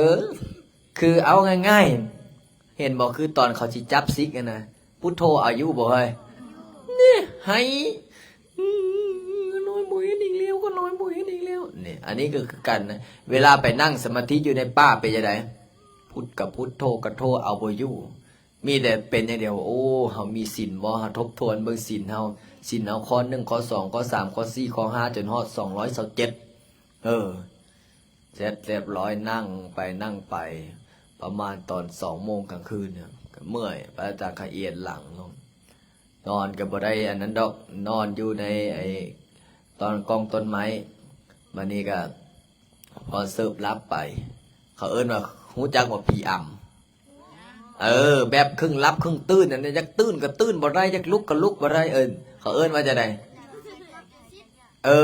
ຄືເອົາງ່າຍໆ ເຫັນບໍ່? ຄືຕອນເຂົາຊິຈັບສິກຫັ້ນນະ ພຸດໂທເອົາຢູ່ບໍ່ເຮີ້ຍ? ນີ້ ໄຫ້ ອືມ ຂ້ານ້ອຍບໍ່ເຮັດອີກແລ້ວ, ຂ້ານ້ອຍບໍ່ເຮັດອີກແລ້ວ. ນີ້ ອັນນີ້ກໍຄືກັນນະ, ເວລາໄປນັ່ງສະມາທິຢູ່ໃນປ່າເປັນຈັ່ງໃດ? ພຸດກັບພຸດ ໂທກັບໂທເອົາບໍ່ຢູ່. ມີແຕ່ເປັນຢ່າງດຽວ ໂອ້ ເຮົາມີສິນບໍ່? ເຮົາທົບທວນເບິ່ງສິນເຮົາ, ສິນເຮົາຂໍ້ໜຶ່ງ, ຂໍ້ສອງ, ຂໍ້ສາມ, ຂໍ້ສີ່, ຂໍ້ຫ້າ ຈົນຮອດສອງຮ້ອຍຊາວເຈັດ ເອີ ເສັດຮຽບຮ້ອຍ ນັ່ງໄປນັ່ງໄປ ປະມານຕອນສອງໂມງກາງຄືນ ກໍເມື່ອຍ ພະອາຈານຂະອຽນຫຼັງລົງ ນອນກໍບໍ່ໄດ້ອັນນັ້ນດອກ ນອນຢູ່ໃນໄອ້ຕອນກ້ອງຕົ້ນໄມ້. ບາດນີ້ກໍພໍເສີບຫຼັບໄປ ເຂົາເອີ້ນວ່າ ຮູ້ຈັກວ່າຜີອຳ? ເອີ ແບບຄຶ່ງຫຼັບຄຶ່ງຕື່ນ ອັນນີ້ ຢາກຕື່ນກໍຕື່ນບໍ່ໄດ້ ຢາກລຸກກໍລຸກບໍ່ໄດ້ ເອີ້ນ ເຂົາເອີ້ນວ່າຈັ່ງໃດ? ເອີ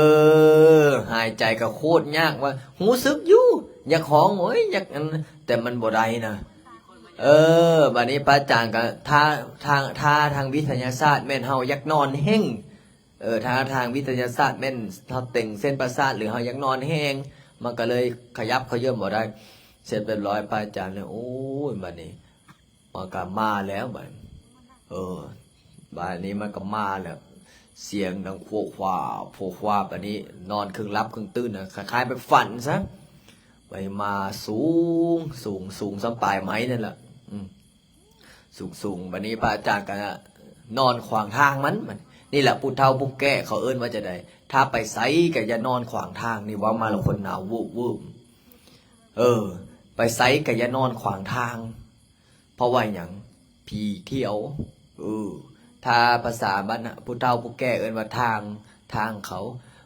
ຫາຍໃຈກໍໂຄດຍາກວ່າ ຮູ້ສຶກຢູ່ ຢາກຮ້ອງ ໂອ້ຍ ຢາກອັນ ແຕ່ມັນບໍ່ໄດ້ນະ. ເອີ ບາດນີ້ພະອາຈານກໍ ຖ້າ ທາງ ຖ້າທາງວິທະຍາສາດແມ່ນເຮົາຢາກນອນແຮງ ເອີ ຖ້າທາງວິທະຍາສາດແມ່ນເຮົາເຕັງເສັ້ນປະສາດ ຫຼື ເຮົາຢາກນອນແຮງ ມັນກໍເລີຍຂະຫຍັບຂະເຢິມບໍ່ໄດ້. ເສັດຮຽບຮ້ອຍ ພະອາຈານເລີຍ ໂອ້ຍ ບາດນີ້ ມັນກໍມາແລ້ວບາດນີ້ ເອີ ບາດນີ້ມັນກໍມາແລ້ວ ສຽງດັງໂຄວາ ໂຄວາ ບາດນີ້ນອນຄຶ່ງຫຼັບຄຶ່ງຕື່ນນະ ຄ້າຍໆແບບຝັນຊະ ໄປມາສູງ ສູງ ສູງສ່ຳປາຍໄມ້ນັ້ນລະ ອືມ ສູງໆ ບາດນີ້ພະອາຈານກໍນອນຂວາງທາງມັນ ນີ້ແຫຼະ ຜູ້ເຖົ້າຜູ້ແກ່ເຂົາເອີ້ນວ່າຈັ່ງໃດ ຖ້າໄປໃສກໍຢ່ານອນຂວາງທາງ ນີ້ເວົ້າມາແລ້ວຄົນໜາວວືບໆ ເອີ ໄປໃສກໍຢ່ານອນຂວາງທາງ ເພາະວ່າຫຍັງ? ຜີທ່ຽວ ເອີ ຖ້າພາສາບ້ານຜູ້ເຖົ້າຜູ້ແກ່ເອີ້ນວ່າທາງ ທາງເຂົາ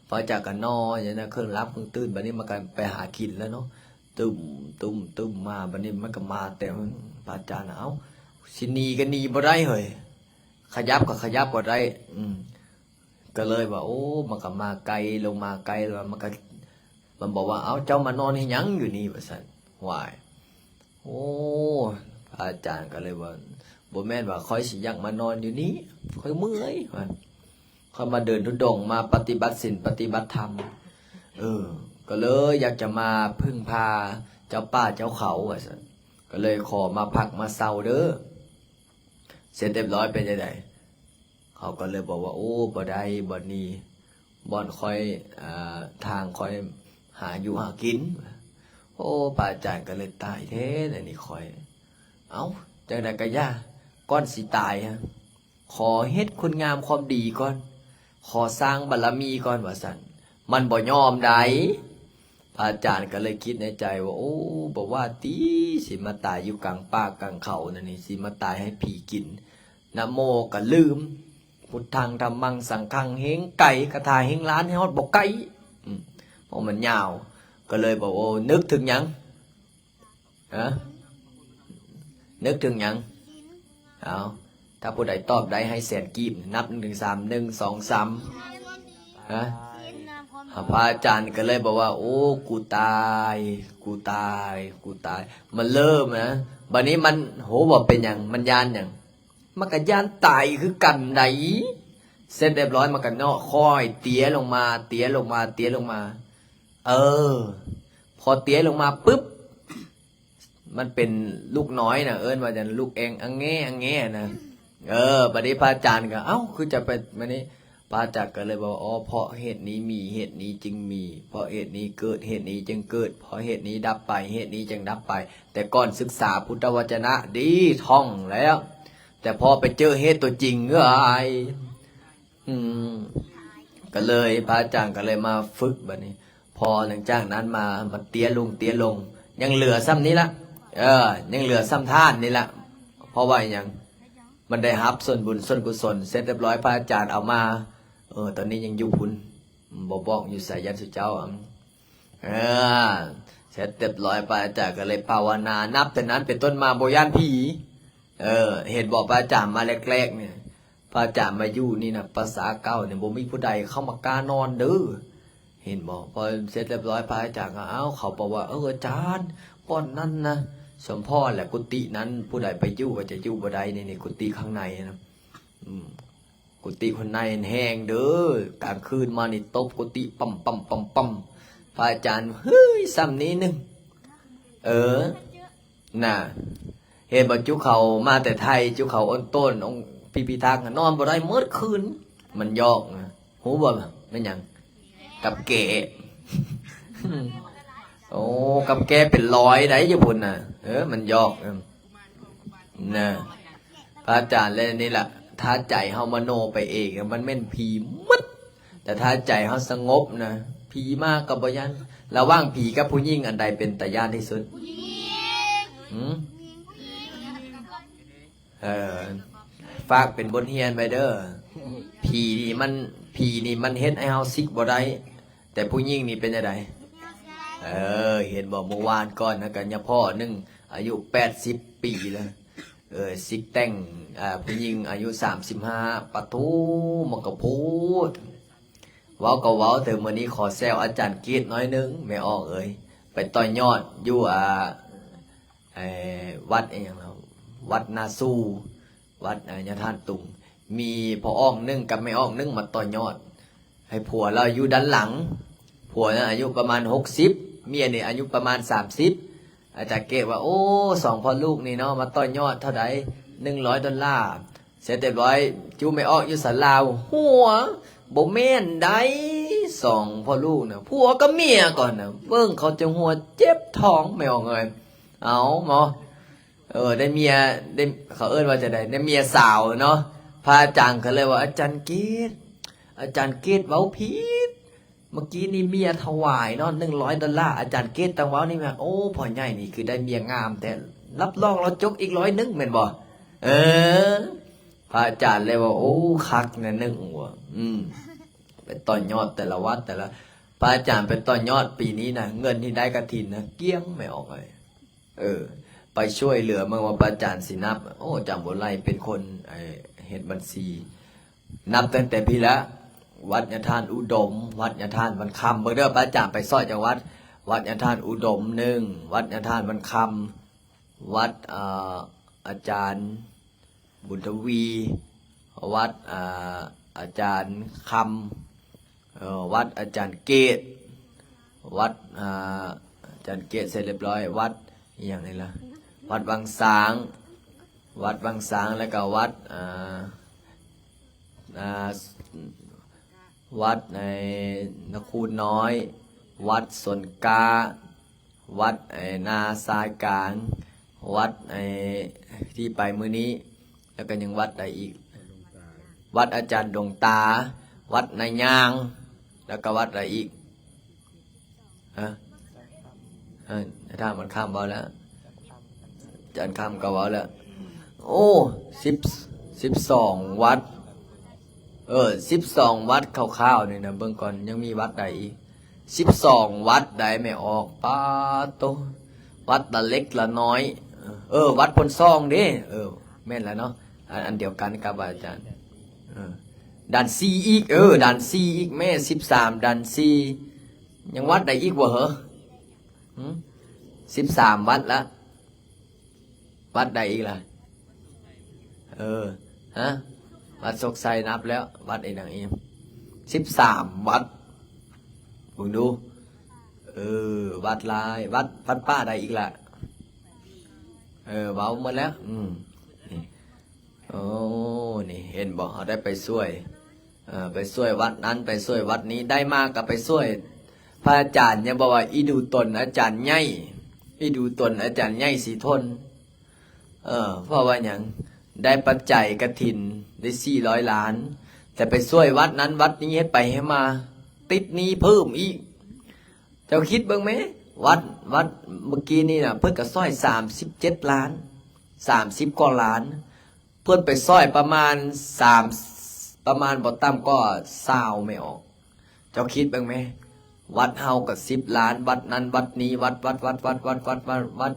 ພະອາຈານກໍນອນຢູ່ນະ ຄຶ່ງຫຼັບຄຶ່ງຕື່ນ ບາດນີ້ມັນກໍໄປຫາກິນແລ້ວເນາະ ຕຶ້ມ ຕຶ້ມ ຕຶ້ມມາ ບາດນີ້ມັນກໍມາແຕ່ ພະອາຈານ ເອົ້າ ຊິໜີກໍໜີບໍ່ໄດ້ເຮີ້ຍ ຂະຫຍັບກໍຂະຫຍັບບໍ່ໄດ້ ອືມ ກໍເລີຍວ່າ ໂອ້ ມັນກໍມາໄກ ລົງມາໄກແລ້ວ ມັນກໍ ມັນບອກວ່າ ເອົ້າ ເຈົ້າມານອນເຮັດຫຍັງຢູ່ນີ້? ວ່າຊັ້ນ ຫວາຍ ໂອ້ ພະອາຈານກໍເລີຍວ່າ ບໍ່ແມ່ນວ່າຂ້ອຍຊິຢາກມານອນຢູ່ນີ້ ຂ້ອຍເມື່ອຍ ວ່າ ຂ້ອຍມາເດີນທຸດົງ ມາປະຕິບັດສິນ ປະຕິບັດທຳ ເອີ ກໍເລີຍຢາກຈະມາເພິ່ງພາເຈົ້າປ່າເຈົ້າເຂົາວ່າຊັ້ນ ກໍເລີຍຂໍມາພັກມາເຊົາເດີ. ເສັດຮຽບຮ້ອຍເປັນຈັ່ງໃດ? ເຂົາກໍເລີຍບອກວ່າ ໂອ້ ບໍ່ໄດ້ ບ່ອນນີ້ ບ່ອນຂ້ອຍ ອ່າ ທາງຂ້ອຍຫາຢູ່ຫາກິນ. ໂອ້ ພະອາຈານກໍເລີຍ ຕາຍແທ້ ອັນນີ້ຂ້ອຍ ເອົ້າ ຈັ່ງໃດກໍຢ່າ ກ່ອນຊິຕາຍ ຂໍເຮັດຄຸນງາມຄວາມດີກ່ອນ ຂໍສ້າງບາລະມີກ່ອນວ່າຊັ້ນ ມັນບໍ່ຍອມໃດ໋. ພະອາຈານກໍເລີຍຄິດໃນໃຈວ່າ ໂອ້ ບໍ່ວ່າຕິ ຊິມາຕາຍຢູ່ກາງປ່າກາງເຂົານັ້ນນີ້ ຊິມາຕາຍໃຫ້ຜີກິນ ນະໂມກໍລືມ ພຸດທັງ ທຳມັງ ສັງຄັງ ເຮງໄກ ຄາຖາເຮງລ້ານ ໃຫ້ຮອດບໍ່ໃກ້ ອືມ ເພາະມັນຍາວ ກໍເລີຍບອກ ໂອ້ ນຶກເຖິງຫຍັງ? ຮະ ນຶກເຖິງຫຍັງ? ເອົາ ຖ້າຜູ້ໃດຕອບໄດ້ໃຫ້ແສນກີບ ນັບໜຶ່ງເຖິງສາມ ໜຶ່ງ ສອງ ສາມ ຮະ ພະອາຈານກໍເລີຍບອກວ່າ ໂອ້ ກູຕາຍ ກູຕາຍ ກູຕາຍ ມັນເລີ່ມນະ ບັດນີ້ມັນ ໂຫ ບໍ່ເປັນຫຍັງ ມັນຢ້ານຫຍັງ? ມັນກໍຢ້ານຕາຍຄືກັນໃດ໋. ເສັດຮຽບຮ້ອຍ ມັນກໍເນາະ ຄ່ອຍເຕ້ຍລົງມາ ເຕ້ຍລົງມາ ເຕ້ຍລົງມາ ເອີ ພໍເຕ້ຍລົງມາປຶບ ມັນເປັນລູກນ້ອຍນະ ເອີ້ນວ່າຈັ່ງ ລູກແອງອະແງອະແງນະ ເອີ ບັດນີ້ພະອາຈານກໍ ເອົ້າ ຄືຈະໄປ ບັດນີ້ພະອາຈານກໍເລີຍບອກ ອໍ ເພາະເຫດນີ້ມີ ເຫດນີ້ຈຶ່ງມີ ເພາະເຫດນີ້ເກີດ ເຫດນີ້ຈຶ່ງເກີດ ເພາະເຫດນີ້ດັບໄປ ເຫດນີ້ຈຶ່ງດັບໄປ. ແຕ່ກ່ອນສຶກສາພຸດທະວະຈະນະດີ ທ່ອງແລ້ວ ແຕ່ພໍໄປເຈີເຫດຕົວຈິງ ເອີຍ ອືມ ກໍເລີຍ ພະອາຈານກໍເລີຍມາຝຶກບັດນີ້ ພໍຫຼັງຈາກນັ້ນມາ ມັນເຕ້ຍລົງ ເຕ້ຍລົງ ຍັງເຫຼືອສ່ຳນີ້ລະ ເອີ ຍັງເຫຼືອສ່ຳທານນີ້ລະ ເພາະວ່າຫຍັງ? ມັນໄດ້ຮັບສ່ວນບຸນສ່ວນກຸສົນເສັດຮຽບຮ້ອຍ ພະອາຈານເອົາມາ ເອີ ຕອນນີ້ຍັງຢູ່ພຸ້ນ ບໍ່ບອກຢູ່ໃສ ຢ້ານສຸເຈົ້າ ເອີ ເສັດຮຽບຮ້ອຍ ພະອາຈານກໍເລີຍພາວະນາ ນັບແຕ່ນັ້ນເປັນຕົ້ນມາບໍ່ຢ້ານຜີ ເອີ ເຫັນບໍ່ ພະອາຈານມາແລກໆນີ້ ພະອາຈານມາຢູ່ນີ້ນະ ປາສາເກົ່ານີ້ບໍ່ມີຜູ້ໃດເຂົ້າມາກ້ານອນເດີ ເຫັນບໍ່? ພໍເສັດຮຽບຮ້ອຍ ພະອາຈານກໍ ອ້າວ ເຂົາບອກວ່າ ເອີ ອາຈານ ບ່ອນນັ້ນນະ ສົມພໍແຫຼະ ກຸຕິນັ້ນ ຜູ້ໃດໄປຢູ່ກໍຈະຢູ່ບໍ່ໄດ້ ນີ້ ນີ້ ກຸຕິຂ້າງໃນນະ ອືມ ກຸຕິຄົນໃນແຮງເດີ ກາງຄືນມານີ້ຕົບກຸຕິ ປຳ ປຳ ປຳ ປຳ ພະອາຈານ ເຮີ້ຍ ສ່ຳນີ້ໜຶ່ງ ເອີ ນະ ເຫັນບໍ່ ຈຸເຂົາມາແຕ່ໄທ ຈຸເຂົາໂອນໂຕນ ອົງພິພິທັກ ນອນບໍ່ໄດ້ໝົດຄືນ ມັນຢອກນະ ຮູ້ບໍ່ ແມ່ນຫຍັງ? ກັບແກ້ ໂອ້ ກັບແກ້ເປັນຮ້ອຍໄດ໋ຢູ່ພຸ້ນນະ ເອີ ມັນຢອກ ເອີ ນະ ພະອາຈານ ແລະ ນີ້ລະ ຖ້າໃຈເຮົາມະໂນໄປເອງ ມັນແມ່ນຜີໝົດ ແຕ່ຖ້າໃຈເຮົາສະຫງົບນະ ຜີມາກໍບໍ່ຢ້ານ. ລະຫວ່າງຜີກັບຜູ້ຍິງ ອັນໃດເປັນຕາຢ້ານທີ່ສຸດ? ຫືມ? ເອີ ຝາກເປັນບົດຮຽນໄວ້ເດີ ຜີນີ້ມັນ ຜີນີ້ມັນເຮັດໃຫ້ເຮົາສິກບໍ່ໄດ້ ແຕ່ຜູ້ຍິງນີ້ເປັນຈັ່ງໃດ? ເອີ ເຫັນບໍ່ ມື້ວານກ່ອນນະ ກັນຍາພໍ່ໜຶ່ງ ອາຍຸແປດສິບປີແລ້ວ ເອີ ສິກແຕ່ງ ອາ ຜູ້ຍິງອາຍຸສາມສິບຫ້າ ປະໂທ້ ມັນກໍໂພດ ເວົ້າກໍເວົ້າ ແຕ່ມື້ນີ້ຂໍແຊວອາຈານເກດໜ້ອຍໜຶ່ງ ແມ່ອອກເອີຍ ໄປຕໍ່ຍອດຢູ່ ອາ ໄອ້ ວັດອີ່ຫຍັງລະ ວັດນາຊູ ວັດ ອາ ຍາທ່ານຕຸງ ມີພໍ່ອອກໜຶ່ງກັບແມ່ອອກໜຶ່ງມາຕໍ່ຍອດ ໃຫ້ຜົວລາວຢູ່ດ້ານຫຼັງ ຜົວນັ້ນອາຍຸປະມານຫົກສິບ ເມຍນີ້ອາຍຸປະມານສາມສິບ ອາຈານເກດວ່າ ໂອ້ ສອງພໍ່ລູກນີ້ເນາະ ມາຕໍ່ຍອດເທົ່າໃດ? ໜຶ່ງຮ້ອຍໂດລາ ເສັດຮຽບຮ້ອຍ ຈຸແມ່ອອກຢູ່ສາລາວ ຫົວ ບໍ່ແມ່ນໃດ໋ ສອງພໍ່ລູກນະ ຜົວກັບເມຍກ່ອນນະ ເບິ່ງເຂົາຈະຫົວເຈັບທ້ອງ ແມ່ອອກເອີຍ ເອົາເນາະ ເອີ ໄດ້ເມຍ ໄດ້ ເຂົາເອີ້ນວ່າຈັ່ງໃດ ໄດ້ເມຍສາວເນາະ ພະອາຈານກໍເລີຍວ່າ ອາຈານເກດ ອາຈານເກດເວົ້າຜິດ ເມື່ອກີ້ນີ້ເມຍຖວາຍເນາະ ໜຶ່ງຮ້ອຍໂດລາ ອາຈານເກດຕ້ອງເວົ້ານີ້ແມ່ນ ໂອ້ ພໍ່ໃຫຍ່ນີ້ຄືໄດ້ເມຍງາມແທ້ ຮັບຮອງລາວຈົກອີກຮ້ອຍໜຶ່ງແມ່ນບໍ່? ເອີ ພະອາຈານເລີຍວ່າ ໂອ້ ຄັກແນວໜຶ່ງວ່າ ອືມ ໄປຕໍ່ຍອດແຕ່ລະວັດແຕ່ລະ ພະອາຈານໄປຕໍ່ຍອດປີນີ້ນະ ເງິນທີ່ໄດ້ກະຖິນນະ ກ້ຽງ ແມ່ອອກເອີຍ ເອີ ໄປຊ່ວຍເຫຼືອເບິ່ງວ່າພະອາຈານຊິນັບ ໂອ້ ຈຳບໍ່ໄລ່ ເປັນຄົນ ເອີ ເຮັດບັນຊີ ນັບຕັ້ງແຕ່ພີ້ລະ ວັດຍາທ່ານອຸດົມ ວັດຍາທ່ານວັນຄຳ ເບິ່ງເດີ ພະອາຈານໄປຊອຍຈັກວັດ ວັດຍາທ່ານອຸດົມໜຶ່ງ ວັດຍາທ່ານວັນຄຳ ວັດ ເອີ ອາຈານ ບຸນທະວີ ວັດ ອາ ອາຈານຄຳ ເອີ ວັດອາຈານເກດ ວັດ ອ່າ ອາຈານເກດເສັດຮຽບຮ້ອຍ ວັດອີ່ຫຍັງນີ້ລະ ວັດວັງຊ້າງ ວັດວັງຊ້າງ ແລ້ວກໍວັດ ອ່າ ອ່າ ວັດໃນນະຄູນນ້ອຍ ວັດສົນກ້າ ວັດໄອ້ນາຊາຍກາງ ວັດໄອ້ທີ່ໄປມື້ນີ້ ແລ້ວກໍຍັງວັດໃດອີກ? ວັດອາຈານດວງຕາ ວັດນາຍາງ ແລ້ວກໍວັດໃດອີກ? ຮະ? ເອີ ທ່ານມັນຄຳເວົ້າແລ້ວ ອາຈານຄຳກໍເວົ້າແລ້ວ ໂອ້ ສິບ ສິບສອງວັດ ເອີ ສິບສອງວັດຄ່າວໆນີ້ນະ ເບິ່ງກ່ອນ ຍັງມີວັດໃດອີກ? ສິບສອງວັດໃດແມ່ອອກ ປາໂຕ ວັດລະເລັກລະນ້ອຍ ເອີ ວັດພົນຊ່ອງເດ້ ເອີ ແມ່ນແລ້ວເນາະ ອັນ ອັນດຽວກັນກັບອາຈານ ເອີ ດ່ານສີ່ອີກ ເອີ ດ່ານສີ່ອີກ ແມ່ສິບສາມ ດ່ານສີ່ ຍັງວັດໃດອີກບໍ່ເຫີ? ຫື? ສິບສາມວັດລະ ວັດໃດອີກລະ? ເອີ ຮະ? ວັດໂຊກໄຊນັບແລ້ວ ວັດອີ່ຫຍັງອີກ? ສິບສາມວັດ ເບິ່ງດູ ເອີ ວັດຫຼາຍ ວັດ ວັດປ່າໃດອີກລະ? ເອີ ເວົ້າໝົດແລ້ວ ອືມ ນີ້ ໂອ້ ນີ້ເຫັນບໍ່ ເຮົາໄດ້ໄປຊ່ວຍ ເອີ ໄປຊ່ວຍວັດນັ້ນ ໄປຊ່ວຍວັດນີ້ ໄດ້ມາກໍໄປຊ່ວຍພະອາຈານ ຍັງບອກວ່າອີ່ດູຕົນອາຈານໃຫຍ່ ອີ່ດູຕົນອາຈານໃຫຍ່ສີທົນ ເອີ ເພາະວ່າຫຍັງ? ໄດ້ປັດໄຈກະຖິນໄດ້ສີ່ຮ້ອຍລ້ານ ແຕ່ໄປຊ່ວຍວັດນັ້ນວັດນີ້ ເຮັດໄປເຮັດມາ ຕິດໜີ້ເພີ່ມອີກ ເຈົ້າຄິດເບິ່ງແມ ວັດ ວັດເມື່ອກີ້ນີ້ນະ ເພິ່ນກໍຊ່ອຍສາມສິບເຈັດລ້ານ ສາມສິບກວ່າລ້ານ ເພິ່ນໄປຊ່ອຍປະມານສາມ ປະມານບໍ່ຕ່ຳກວ່າຊາວແມ່ອອກ ເຈົ້າຄິດເບິ່ງແມ ວັດເຮົາກໍສິບລ້ານ ວັດນັ້ນວັດນີ້ ວັດ ວັດ ວັດ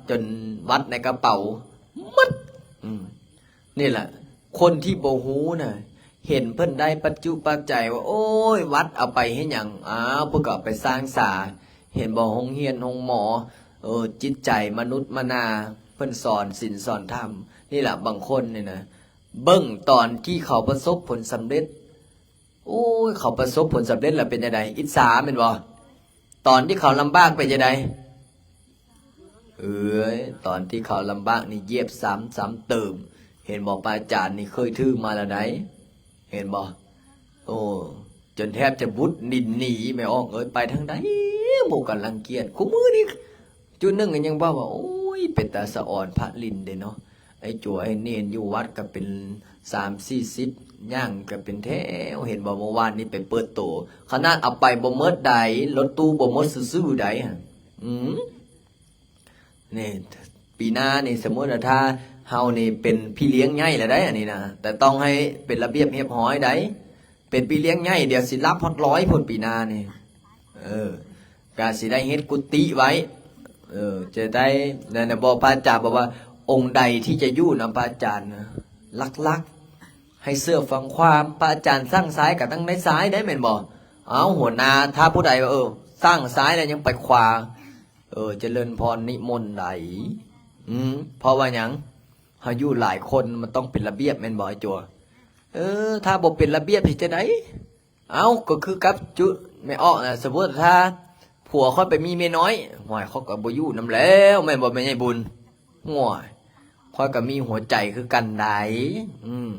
ຈົນວັດໃນກະເປົາໝົດ ອືມ ນີ້ລະ ຄົນທີ່ບໍ່ຮູ້ນະ ເຫັນເພິ່ນໄດ້ປັດຈຸປັດໄຈວ່າ ໂອ້ຍ ວັດເອົາໄປເຮັດຫຍັງ? ອ້າວ ເພິ່ນກໍເອົາໄປສ້າງສາ ເຫັນບໍ່ ໂຮງຮຽນ ໂຮງໝໍ ເອີ ຈິດໃຈມະນຸດມະນາ ເພິ່ນສອນສິນສອນທຳ ນີ້ລະ ບາງຄົນນີ້ນະ ເບິ່ງຕອນທີ່ເຂົາປະສົບຜົນສຳເລັດ ໂອ້ຍ ເຂົາປະສົບຜົນສຳເລັດແລ້ວເປັນຈັ່ງໃດ? ອິດສາແມ່ນບໍ່? ຕອນທີ່ເຂົາລຳບາກເປັນຈັ່ງໃດ? ເອີຍ ຕອນທີ່ເຂົາລຳບາກນີ້ຢຽບຊ້ຳ ຊ້ຳເຕີມ ເຫັນບໍ່? ພະອາຈານນີ້ເຄີຍຖືກມາແລ້ວໃດ ເຫັນບໍ່? ໂອ້ ຈົນແທບຈະບຸດດິນໜີ ແມ່ອອກເອີຍ ໄປທາງໃດບໍ່ກໍລັງກຽດ ຄູ່ມື້ນີ້ ຈຸດໜຶ່ງກໍຍັງເວົ້າວ່າ ໂອ້ຍ ເປັນຕາສະອອນພະລິນເດ້ເນາະ ໄອ້ຈົວ ໄອ້ເນນຢູ່ວັດກໍເປັນສາມສີ່ສິບ ຍ່າງກໍເປັນແຖວ ເຫັນບໍ່? ເມື່ອວານນີ້ໄປເປີດໂຕ ຂະໜາດເອົາໄປບໍ່ໝົດໃດ ລົດຕູ້ບໍ່ໝົດຊື່ໆໃດ ອືມ ນີ້ ປີໜ້ານີ້ ສົມມຸດວ່າຖ້າເຮົານີ້ເປັນພີ່ລ້ຽງໃຫຍ່ແລ້ວໃດ ອັນນີ້ນະ ແຕ່ຕ້ອງໃຫ້ເປັນລະບຽບຮຽບຮ້ອຍໃດ ເປັນພີ່ລ້ຽງໃຫຍ່ ດຽວຊິລັບຮອດຮ້ອຍພຸ້ນ ປີໜ້ານີ້ ເອີ ກະຊິໄດ້ເຮັດກຸຕິໄວ້ ເອີ ຈະໄດ້ ນັ້ນນະ ບໍ່ ພະອາຈານບອກວ່າ ອົງໃດທີ່ຈະຢູ່ນຳພະອາຈານນະ ຫຼັກໆ ໃຫ້ເຊື່ອຟັງຄວາມ ພະອາຈານສັ່ງຊ້າຍກໍຕ້ອງໄດ້ຊ້າຍໄດ້ ແມ່ນບໍ່? ເອົ້າ ຫົວໜ້າ ຖ້າຜູ້ໃດວ່າ ເອີ ສັ່ງຊ້າຍແລ້ວຍັງໄປຂວາ ເອີ ຈະເລີນພອນນິມົນໃດ ອືມ ເພາະວ່າຫຍັງ? ເຮົາຢູ່ຫຼາຍຄົນ ມັນຕ້ອງເປັນລະບຽບ ແມ່ນບໍ່ ໄອ້ຈົວ? ເອີ ຖ້າບໍ່ເປັນລະບຽບເຮັດຈັ່ງໃດ? ເອົ້າ ກໍຄືກັບຈຸ ແມ່ອອກນະ ສົມມຸດຖ້າຜົວຂ້ອຍໄປມີເມຍນ້ອຍ ໂອ້ຍ ຂ້ອຍກໍບໍ່ຢູ່ນຳແລ້ວ ແມ່ນບໍ່ແມ່ໃຫຍ່ບຸນ? ໂອ້ຍ ຂ້ອຍກໍມີຫົວໃຈຄືກັນໃດ໋ ອືມ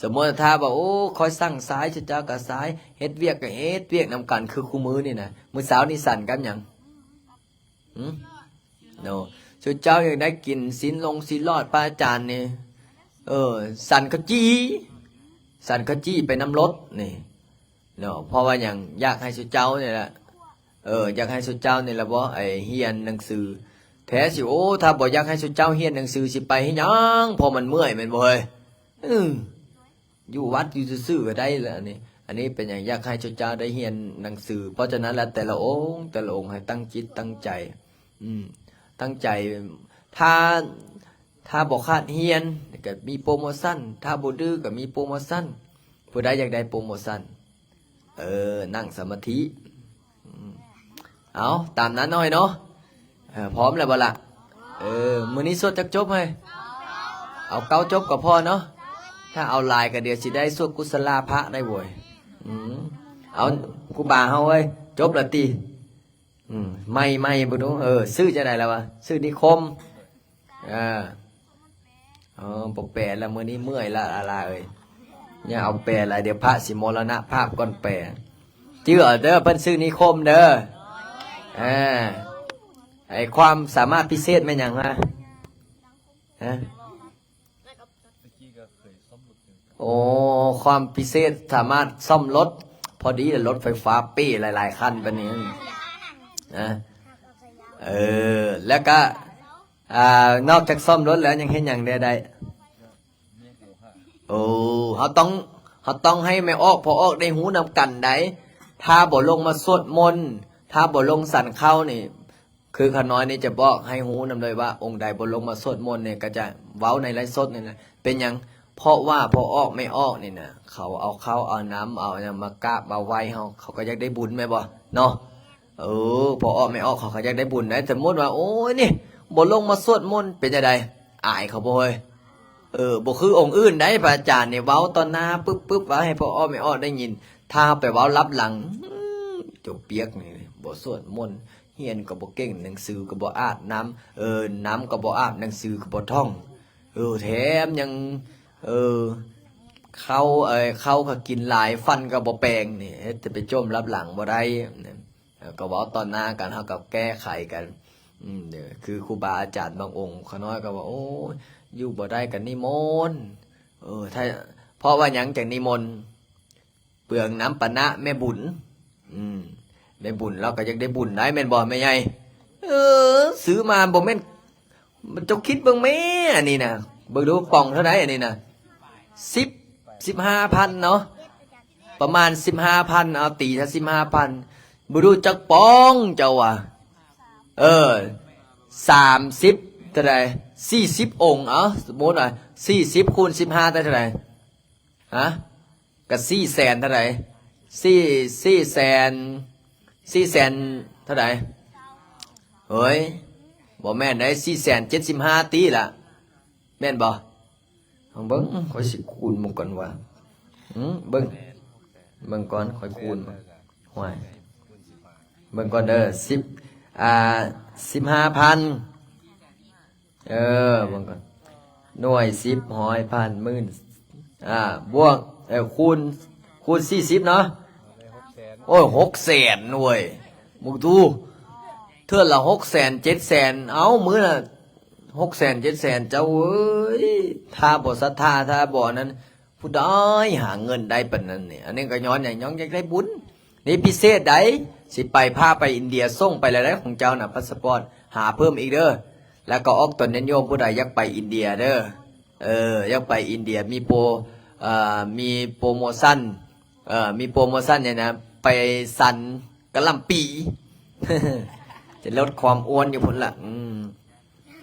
ສົມມຸດຖ້າວ່າ ໂອ້ ຂ້ອຍສັ່ງຊ້າຍ ເຈົ້າກໍຊ້າຍ ເຮັດວຽກກໍເຮັດວຽກນຳກັນ ຄືຄູ່ມື້ນີ້ນະ ມື້ເຊົ້ານີ້ສັນກັບຫຍັງ? ຫື? ໂນ ຊຸເຈົ້າຍັງໄດ້ກິນຊີ້ນລົງຊີ້ນຫຼອດພະອາຈານນີ້ ເອີ ສັນເຂົ້າຈີ່ ສັນເຂົ້າຈີ່ໄປນຳລົດນີ້ເນາະ ເພາະວ່າຫຍັງ? ຢາກໃຫ້ຊຸເຈົ້ານີ້ແຫຼະ ເອີ ຢາກໃຫ້ຊຸເຈົ້ານີ້ແຫຼະບໍ່ ໄອ້ຮຽນໜັງສື ແທ້ຊິ ໂອ້ ຖ້າບໍ່ຢາກໃຫ້ຊຸເຈົ້າຮຽນໜັງສືຊິໄປເຮັດຫຍັງ? ເພາະມັນເມື່ອຍແມ່ນບໍ່ເຮີ້ຍ? ອື ຢູ່ວັດຢູ່ຊື່ໆກໍໄດ້ລະ ອັນນີ້ ອັນນີ້ເປັນຫຍັງ? ຢາກໃຫ້ຊຸເຈົ້າໄດ້ຮຽນໜັງສື ເພາະສະນັ້ນລະ ແຕ່ລະອົງ ແຕ່ລະອົງໃຫ້ຕັ້ງຈິດຕັ້ງໃຈ ອືມ ຕັ້ງໃຈ ຖ້າ ຖ້າບໍ່ຂາດຮຽນກໍມີໂປຣໂມຊັນ ຖ້າບໍ່ດື້ກໍມີໂປຣໂມຊັນ ຜູ້ໃດຢາກໄດ້ໂປຣໂມຊັນ? ເອີ ນັ່ງສະມາທິ ອືມ ເອົາ ຕາມນັ້ນໜ້ອຍເນາະ ເອີ ພ້ອມແລ້ວບໍ່ລະ? ເອີ ມື້ນີ້ສວດຈັກຈົບເຮີ້ຍ? ເອົາເກົ້າຈົບກໍພໍເນາະ ຖ້າເອົາຫຼາຍກໍດຽວຊິໄດ້ສວດກຸສະລາພະໄດ້ໂຫຍ ອືມ ເອົາ ຄູບາເຮົາເອີຍ ຈົບລະຕິ? ອືມ ໃໝ່ໆ ບໍ່ຮູ້ ເອີ ຊື່ຈັ່ງໃດລະວະ? ຊື່ນິຄົມ. ເອີ ເອີ ບໍ່ແປລະ ມື້ນີ້ເມື່ອຍລະ ອາລາເອີຍ. ຢ່າເອົາແປຫຼາຍ ດຽວພະຊິມໍລະນະພາບກ່ອນແປ. ຈື່ເອົາເດີ ເພິ່ນຊື່ນິຄົມເດີ. ເອີ ໄອ້ຄວາມສາມາດພິເສດແມ່ນຫຍັງຫະ? ຮະ? ໂອ້ ຄວາມພິເສດສາມາດສ້ອມລົດ. ພໍດີລະ ລົດໄຟຟ້າເປ້ຫຼາຍໆຄັນປານນີ້ນະ. ເອີ ແລ້ວກະ ອ່າ ນອກຈາກສ້ອມລົດແລ້ວຍັງເຮັດຫຍັງແດ່ໄດ້? ໂອ້ ເຮົາຕ້ອງ ເຮົາຕ້ອງໃຫ້ແມ່ອອກ ພໍ່ອອກໄດ້ຮູ້ນຳກັນໃດ໋. ຖ້າບໍ່ລົງມາສວດມົນ ຖ້າບໍ່ລົງສັນເຂົ້ານີ້ ຄືຂ້ານ້ອຍນີ້ຈະບອກໃຫ້ຮູ້ນຳເລີຍວ່າ ອົງໃດບໍ່ລົງມາສວດມົນນີ້ ກໍຈະເວົ້າໃນໄລຟ໌ສົດນີ້ນະ. ເປັນຫຍັງ? ເພາະວ່າພໍ່ອອກແມ່ອອກນີ້ນະ ເຂົາເອົາເຂົ້າເອົານ້ຳ ເອົາຫຍັງມາກາບມາໄຫວ້ເຮົາ ເຂົາກໍຢາກໄດ້ບຸນແມ່ນບໍ່ເນາະ? ເອີ ພໍ່ອອກແມ່ອອກເຂົາກໍຢາກໄດ້ບຸນໄດ໋. ສົມມຸດວ່າ ໂອ້ຍ ນີ້ບໍ່ລົງມາສວດມົນ ເປັນຈັ່ງໃດ? ອາຍເຂົາບໍ່ເຮີ້ຍ? ເອີ ບໍ່ຄືອົງອື່ນໃດ໋ ພະອາຈານນີ້ເວົ້າຕໍ່ໜ້າປຶບໆ ເວົ້າໃຫ້ພໍ່ອອກແມ່ອອກໄດ້ຍິນ. ຖ້າເຮົາໄປເວົ້າລັບຫຼັງ ອືມ ຈົບປຽກນີ້ ບໍ່ສວດມົນ ຮຽນກໍບໍ່ເກັ່ງ ໜັງສືກໍບໍ່ອ່ານນຳ ເອີ ນຳກໍບໍ່ອາບ ໜັງສືກໍບໍ່ທ່ອງ ເອີ ແຖມຍັງ ເອີ ເຂົ້າ ເອີ ເຂົ້າກໍກິນຫຼາຍ ຟັນກໍບໍ່ແປງ ນີ້ເຮັດແຕ່ໄປຈົ່ມລັບຫຼັງບໍ່ໄດ້. ເອີ ກໍເວົ້າຕໍ່ໜ້າກັນ ເຮົາກໍແກ້ໄຂກັນ. ອືມ ຄືຄູບາອາຈານບາງອົງ ຂ້ານ້ອຍກໍວ່າ ໂອ້ຍ ຢູ່ບໍ່ໄດ້ກໍນິມົນ. ເອີ ຖ້າ ເພາະວ່າຫຍັງຈັ່ງນິມົນ? ເປືອງນ້ຳປານະແມ່ບຸນ. ອືມ ແມ່ບຸນລາວກໍຢາກໄດ້ບຸນໄດ໋ ແມ່ນບໍ່ແມ່ໃຫຍ່? ເອີ ຊື້ມາບໍ່ແມ່ນ ເຈົ້າຄິດເບິ່ງແມ່ອັນນີ້ນະ ເບິ່ງດູປ່ອງເທົ່າໃດອັນນີ້ນະ? ສິບ ສິບຫ້າພັນເນາະ ປະມານສິບຫ້າພັນ ເອົາຕີຊະສິບຫ້າພັນ ບໍ່ຮູ້ຈັກປ່ອງເຈົ້າວ່າ. ເອີ ສາມສິບເທົ່າໃດ? ສີ່ສິບອົງ ເອົາ ສົມມຸດວ່າສີ່ສິບຄູນສິບຫ້າໄດ້ເທົ່າໃດ? ຮະ? ກະສີ່ແສນເທົ່າໃດ? ສີ່ ສີ່ແສນ ສີ່ແສນເທົ່າໃດ? ເຮີ້ຍ ບໍ່ແມ່ນໃດ໋ ສີ່ແສນເຈັດສິບຫ້າຕີລະ ແມ່ນບໍ່? ເບິ່ງ ຂ້ອຍຊິຄູນເບິ່ງກ່ອນວ່າ ອືມ ເບິ່ງ ເບິ່ງກ່ອນ ຂ້ອຍຄູນ ຫ້ວຍ ເບິ່ງກ່ອນເດີ ສິບ ອ່າ ສິບຫ້າພັນ ເອີ ເບິ່ງກ່ອນ ໜ່ວຍ ສິບ ຮ້ອຍ ພັນ ໝື່ນ ອ່າ ບວກ ເອີ ຄູນ ຄູນສີ່ສິບເນາະ ໂອ້ຍ ຫົກແສນເວີຍ ເບິ່ງດູ ເທື່ອລະຫົກແສນ ເຈັດແສນ ເອົາ ມື້ລະຫົກແສນ ເຈັດແສນ ເຈົ້າເອີຍ ຖ້າບໍ່ສັດທາ ຖ້າບໍ່ອັນນັ້ນ ຜູ້ໃດຫາເງິນໄດ້ປານນັ້ນນີ້ ອັນນີ້ກໍຍ້ອນຫຍັງ? ຍ້ອນຢາກໄດ້ບຸນ. ນີ້ພິເສດໃດ໋ ຊິໄປ ພາໄປອິນເດຍ ສົ່ງໄປແລ້ວໃດ໋ ຂອງເຈົ້ານະ ພາສະປອດ ຫາເພີ່ມອີກເດີ. ແລ້ວກໍອອກຕົນຍາດໂຍມ ຜູ້ໃດຢາກໄປອິນເດຍເດີ ເອີ ຢາກໄປອິນເດຍ ມີໂປ ເອີ ມີໂປໂມຊັນ ເອີ ມີໂປໂມຊັນຫຍັງນະ ໄປສັນກະຫຼ່ຳປີ ຈະລົດຄວາມອ້ວນຢູ່ພຸ້ນລະ ອືມ.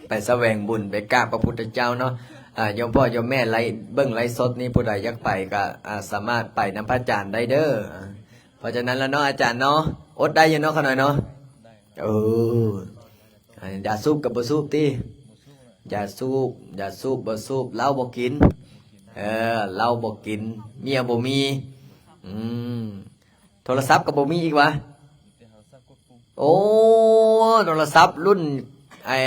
ໄປສະແຫວງບຸນ ໄປກາບພະພຸດທະເຈົ້າເນາະ. ອາ ໂຍມພໍ່ໂຍມແມ່ໄລ ເບິ່ງໄລຟ໌ສົດນີ້ ຜູ້ໃດຢາກໄປກໍ ອາ ສາມາດໄປນຳພະອາຈານໄດ້ເດີ. ເພາະສະນັ້ນລະເນາະ ອາຈານເນາະ ອົດໄດ້ຢູ່ເນາະ ຂະນ້ອຍເນາະ. ເອີ ຢາສູບກໍບໍ່ສູບຕິ ຢາສູບ ຢາສູບບໍ່ສູບ ເຫຼົ້າບໍ່ກິນ ເອີ ເຫຼົ້າບໍ່ກິນ ເມຍບໍ່ມີ ອືມ. ໂທລະສັບກໍບໍ່ມີອີກຫວາ? ໂອ້ ໂທລະສັບລຸ້ນໄອ້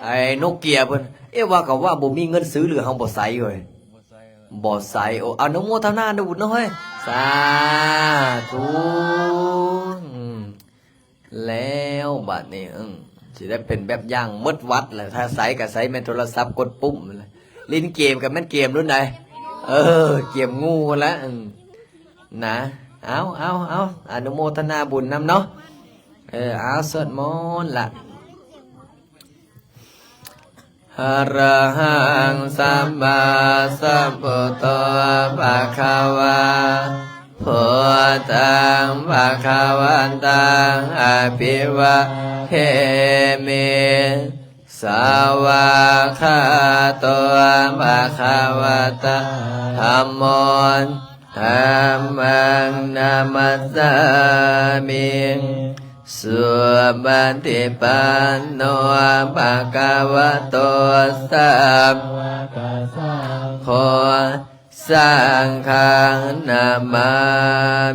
ໄອ້ໂນເກຍເພິ່ນ ເອະ ວ່າກໍວ່າບໍ່ມີເງິນຊື້ ຫຼືເຮົາບໍ່ໃຊ້ເວີຍ? ບໍ່ໃຊ້. ໂອ້ ອະນຸໂມທະນາບຸນເນາະເຮີ້ຍ ສາທຸ. ອືມ ແລ້ວບາດນີ້ ອືມ ຊິໄດ້ເປັນແບບຢ່າງໝົດວັດແຫຼະ ຖ້າໃຊ້ກໍໃຊ້ແມ່ນໂທລະສັບກົດປຸ່ມ ຫຼິ້ນເກມກໍແມ່ນເກມລຸ້ນໃດ ເອີ ເກມງູຫັ້ນແຫຼະ ອືມ ນະ ເອົາ ເອົາ ເອົາ ອະນຸໂມທະນາບຸນນຳເນາະ ເອີ ເອົາ ສວດມົນລະ ອະລະຫັງ ສຳມາສຳພຸດໂທ ພະຄະວາ ພຸດທັງ ພະຄະວັນຕັງ ອະພິວາເທມິ ສະວາຄາໂຕ ພະຄະວະຕາ ທຳໂມ ທຳມັງ ນະມັດສາມິ ສຸປະຕິປັນໂນ ພະຄະວະໂຕ ສາວະກະສັງໂຄ ສັງຄັງນະມາ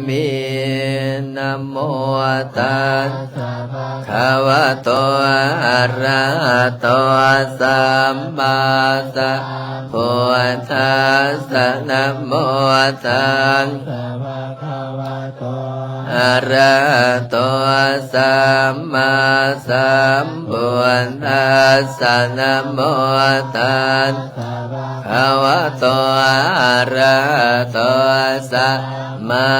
ມິ ນະໂມຕັດສະ ພະຄະວະໂຕ ອະລະຫະໂຕ ສຳມາສຳພຸດທັດສະ ນະໂມຕັດສະ ພະຄະວະໂຕ ອະລະຫະໂຕ ສຳມາສຳພຸດທັດສະ ນະໂມຕັດສະ ພະຄະວະໂຕ ອະລະຫະໂຕ ສຳມາ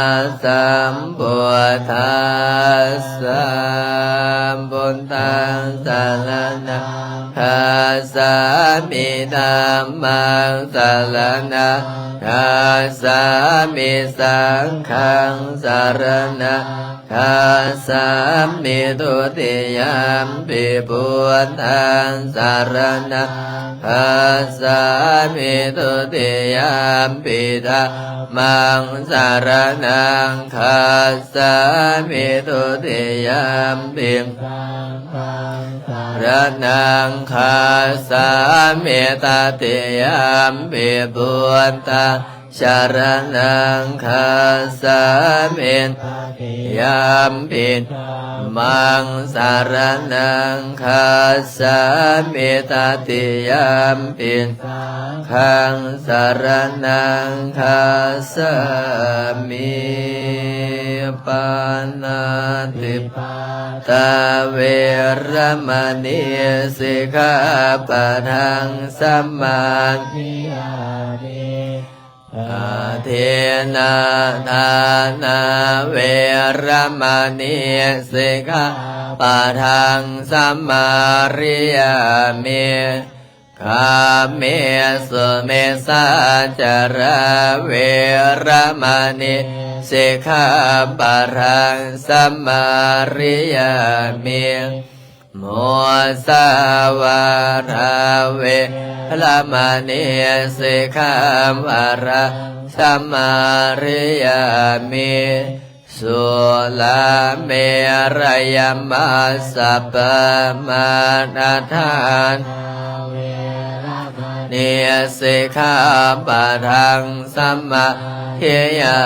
ສຳພຸດທັດສະ ພຸດທັງສະລະນະ ຄັດສາມິ ທຳມັງສະລະນະ ຄັດສາມິ ສັງຄັງສະລະນະ ຄັດສາມິ ທຸຕິຍຳປິ ພຸດທັງສະລະນະ ຄັດສາມິ ທຸຕິຍຳປິ ທຳມັງສະລະນະ ຄັດສາມິ ທຸຕິຍຳປິ ສະລະນະ ຄັດສາມິ ຕະຕິຍຳປິ ພຸດທັງສະລະນະ ຄັດສາມິ ຕະຕິຍຳປິ ທຳມັງສະລະນະ ຄັດສາມິ ຕະຕິຍຳປິ ສັງຄັງສະລະນະ ຄັດສາມິ ປານາຕິປາຕາ ເວລະມະນີ ສິກຂາປະທັງ ສະມາທິຍາມິ ອາທິນນາທານາ ເວລະມະນີ ສິກຂາປະທັງ ສະມາທິຍາມິ ກາເມສຸມິດສາຈາລາ ເວລະມະນີ ສິກຂາປະທັງ ສະມາທິຍາມິ ມຸສາວາທາ ເວລະມະນີ ສິກຂາປະທັງ ສະມາທິຍາມິ ສຸລາເມລະຍະມັດສະປະມານະທານາ ເວລະມະນີ ສິກຂາປະທັງ ສະມາທິຍາ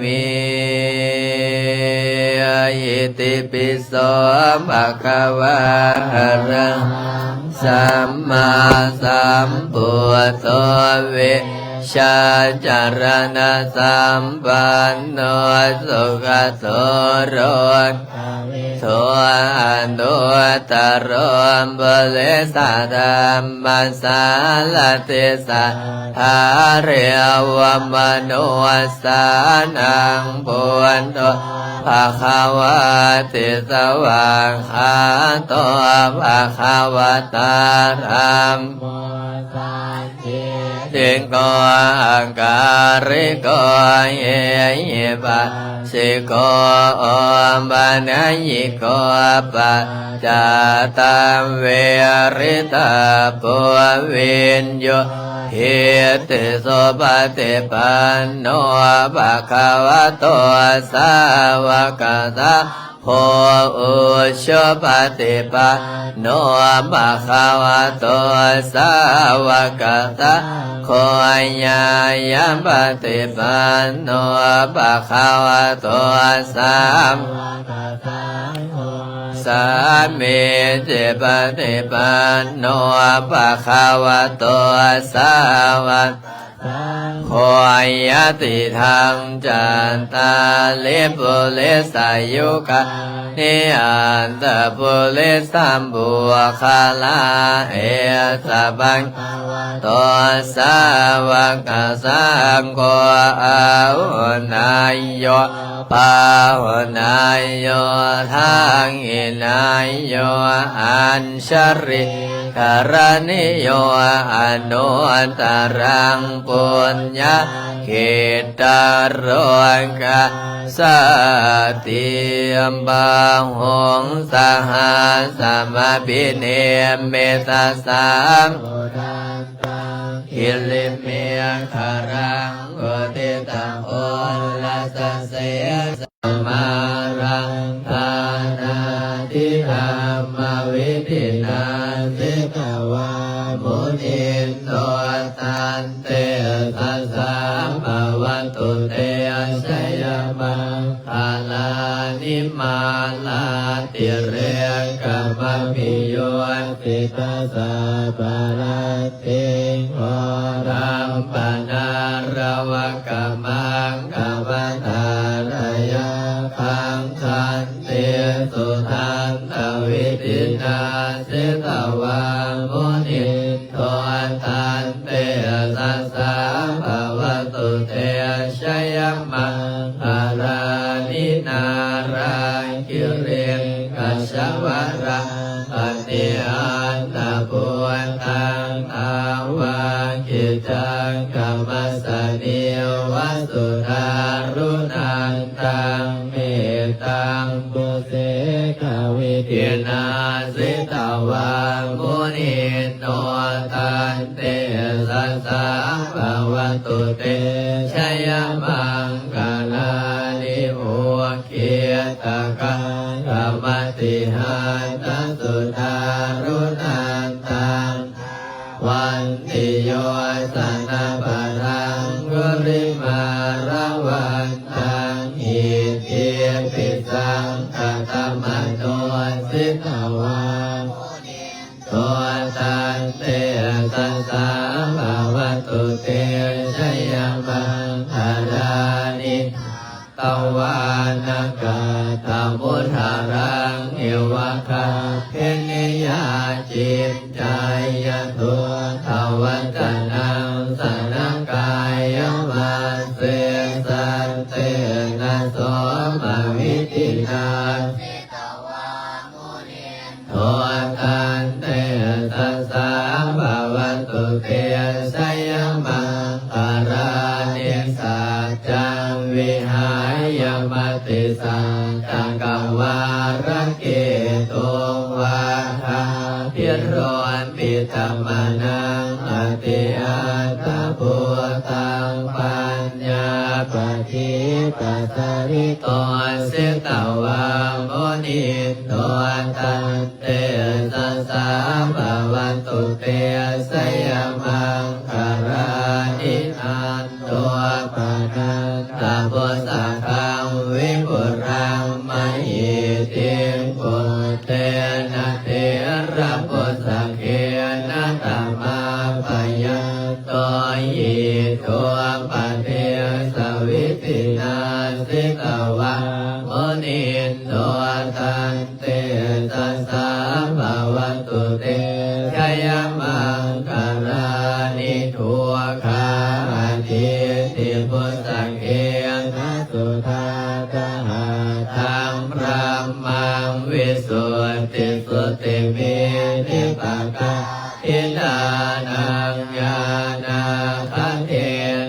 ມິ ອິຕິປິໂສ ພະຄະວາ ອະລະຫັງ ສຳມາສຳພຸດໂທ ວິຊາຈາລະນະສຳປັນໂນ ສຸກະໂຕ ໂລກະວິທູ ອະນຸດຕະໂລ ປຸລິສະທຳມະສາລະຖິ ສາທາເທວະມະນຸດສານັງ ພຸດໂທ ພະຄະວາຕິ ສະຫວາກຂາໂຕ ພະຄະວະຕາ ທຳໂມ ສັນທິ ຕິໂກ ອາກາລິໂກ ເອຫິປັສສິໂກ ໂອປະນະຍິໂກ ປັດຈາຕັງ ວະລິຕະໂພ ວິນຍູ ຫິຕິ ສຸປະຕິປັນໂນ ພະຄະວະໂຕ ສາວະກະສັງ ໂຄ ອຸຊຸປະຕິປັນໂນ ພະຄະວະໂຕ ສາວະກະສັງໂຄ ຍາຍະປະຕິປັນໂນ ພະຄະວະໂຕ ສາວະກະສັງໂຄ ສາມີຈິປະຕິປັນໂນ ພະຄະວະໂຕ ສາວະກະສັງໂຄ ຍະຕິທັງ ຈັດຕາລິ ປຸລິສະຍຸການິ ອັດຕະປຸລິສະບຸກຄະລາ ເອສະ ພະຄະວະໂຕ ສາວະກະສັງໂຄ ອາຫຸນາຍໂຍ ປາຫຸນາຍໂຍ ທັກຂິນາຍໂຍ ອັນຊະລີກະລະນິໂຍ ອະນຸດຕະລັງ ປຸນຍະກິດຕະໂລກາສາຕິ ບາຫຸງ ສະຫັດສະມະພິນິມມິຕະສາມະ ພຸດທັນຕັງ ກິລິເມຂະລັງ ອຸທິຕາໂຄລະສະເສ ມາລັງ ປານາຕິທຳມະວິທິນາ ສິກຂະວາ ມຸນິນໂຕ ຕັນເຕຊະສາ ตุเต ชยมังคลานิ มาลาติเรกมะภิยุตติตาสัพพะรัตติง โอรัมปะนาระวะกะมังคะวะทาระยะคัง ขันติสุทันตะวิธินา สิตวามุนินโด ตันเตสะสะ ภะวะตุเต ชยมังคะลานิ นารา คิริง กัชชะวะรัง ปะติอันตะภูตัง ทาวากิจังกะมัสสะนีวะ สุดารุณันตัง เมตตัมบุเสกะวิธินา สิตวามุนินโด ตันเตสะสะ ภะวะตุเต ชยมังคะลานิ อุกขิตตะคังกะมะติหัตถะ สุดารุณันตัง วันติโยสนะปะทังคุริมาละวันตัง อิทธิปิสังคะตะมะโน สิตวา โต ตันเตสะสะ ภะวะตุเต ชยมังคะลานิ ตวานะกัตถะมุทะรัง อิวะกัปปินิยา จินจายะ โททะวัจจะนัง สะนะกายะมัสเส สันเตนะ โสมะวิธินา โท ตันเตสะสะ ภะวะตุเต ชยมังคะลานิ สัจจังวิหายะ มะติสัจจะกะวาระเกตุง วาทาภิโรมปิตะมะนัง อติอัตถะภูตัง ปัญญาปะทีปะสะริโต สิตวามุนินโด ตันเตสะสะ ภะวะตุเต ชยมังคะลานิ นันโดปะนันตะพุสสะกัง วิปุลังมะหิติง ปุตเตนะเถระปุสสะเกนะ ตะมาปะยันโต อิทธุปะเดสะวิธินา สิตวามุนินโด ตันเตสะสะ ภะวะตุเต ชยมังคะลานิ ทุกขาทิฏฐิปุสสะเกนะ สุทัตถะหัตถัง พรัมมัง วิสุทธิสุทธิมิทธิปะกา อิทานัง ญาณาคะเท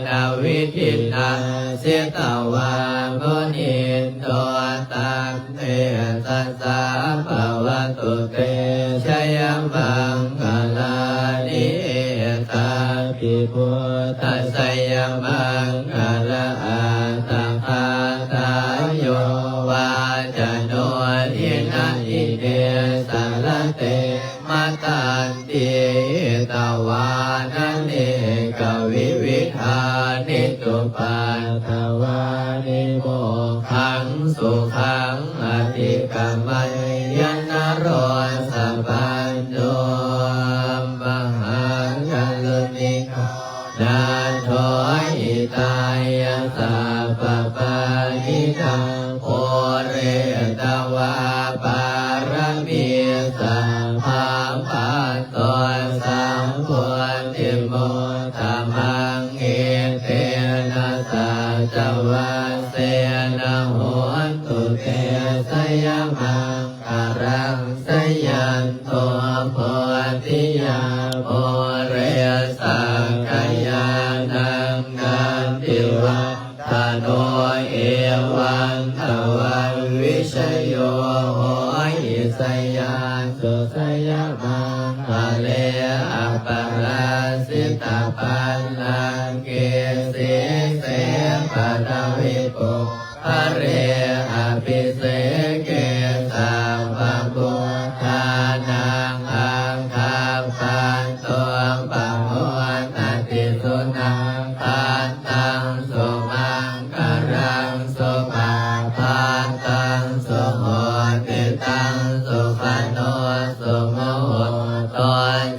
นะ วิธินา สิตวามุนินโด ตันเตสะสะ ภะวะตุเต ชยมังคะลานิ เอตาปิ พุทธชยมังคะลาอัตถะกาถา โย วาจาโน ทินะ อิเม สะระเต มะตันติ หิตะวานะ เนกะวิวิธานิ อุปัฏฐะวานิ โมกขัง สุขัง อธิกะมะยะ นะโร สะปันโน มหา กะรุณิโก นาโถ หิตายะ สัพพะปายิทัง ปูเรตวา ปารมี สัพพะ ปัตโต สัมโพธิ มุตตะมัง เอเตนะ สัจจะวัสเสนะ โหนตุเต ชยมัง คะลัง ชยันโต โพธิยา มูเล สักขะยานัง นันติวัดดะโน เอวังตะวัง วิชโย โหหิ ชยันตุ ชยมังคะเล อัปปะราจิตะปัลลังเก สีเส ปะทะวี ปุ พะเร อะภิเสเก สัพพะพุทธานัง อักขะปัตโต ปะโมทะติ สุนักขัตตัง สุมา ໂຕ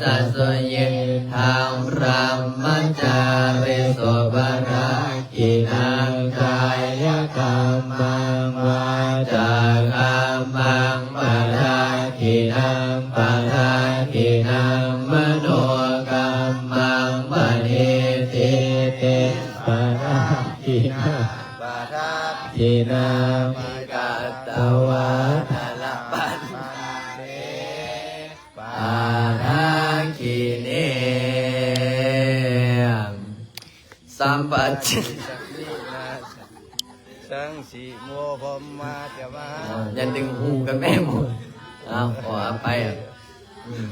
ຈັກສຸຍິດທັງ ບຣຳມະຈາຣິສຸ ປະດັກ ກິນັງ ກາຍະກັມມັງ ວາຈາກັມມັງ ປະດັກກິນັງ ປະດັກກິນັງ ມະໂນກັມມັງ ປະນິດຖິຕິ ປະດັກກິນັງ ປະດັກກິນັງ ກະຕະວາ ທະລະວັນ ປະດັກກິເນ ສຳປະຈິດ ສັງສິໂມ ພົມມາຈະມະຫາ ຢ່າດຶງຫູກັນແມ່ໝູ່ ເອົາ ຂໍອະໄພ ອືມ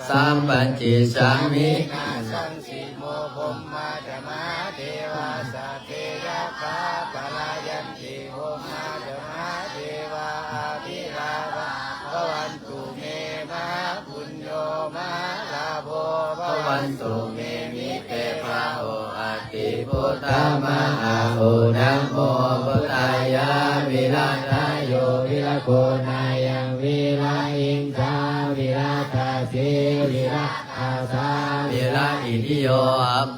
ສຳປະຈິດສາມິ ນາ ສັງສິໂມ ພົມມາຈະມະຫາເທວາ ສັບເພ ຍັກຂາ ປະລາຍັນຕິ ພົມມາຈະມະຫາເທວາ ອະພິລາພາ ພະວັນ ຕຸເມ ມະຫາປຸນໂຍ ມະຫາລາໂພ ພະວັນຕຸເມ ມີເຕພາໂຫ ອາຕິ ພຸດທະມະຫາໂອ ນະໂມ ພຸດທາຍາ ວິລະທາໂຍ ວິລະໂຄນາຍັງ ວິລະອິງສາ ວິລະຕາສີ ວິລະຕາສາ ວິລະອິທິໂຍ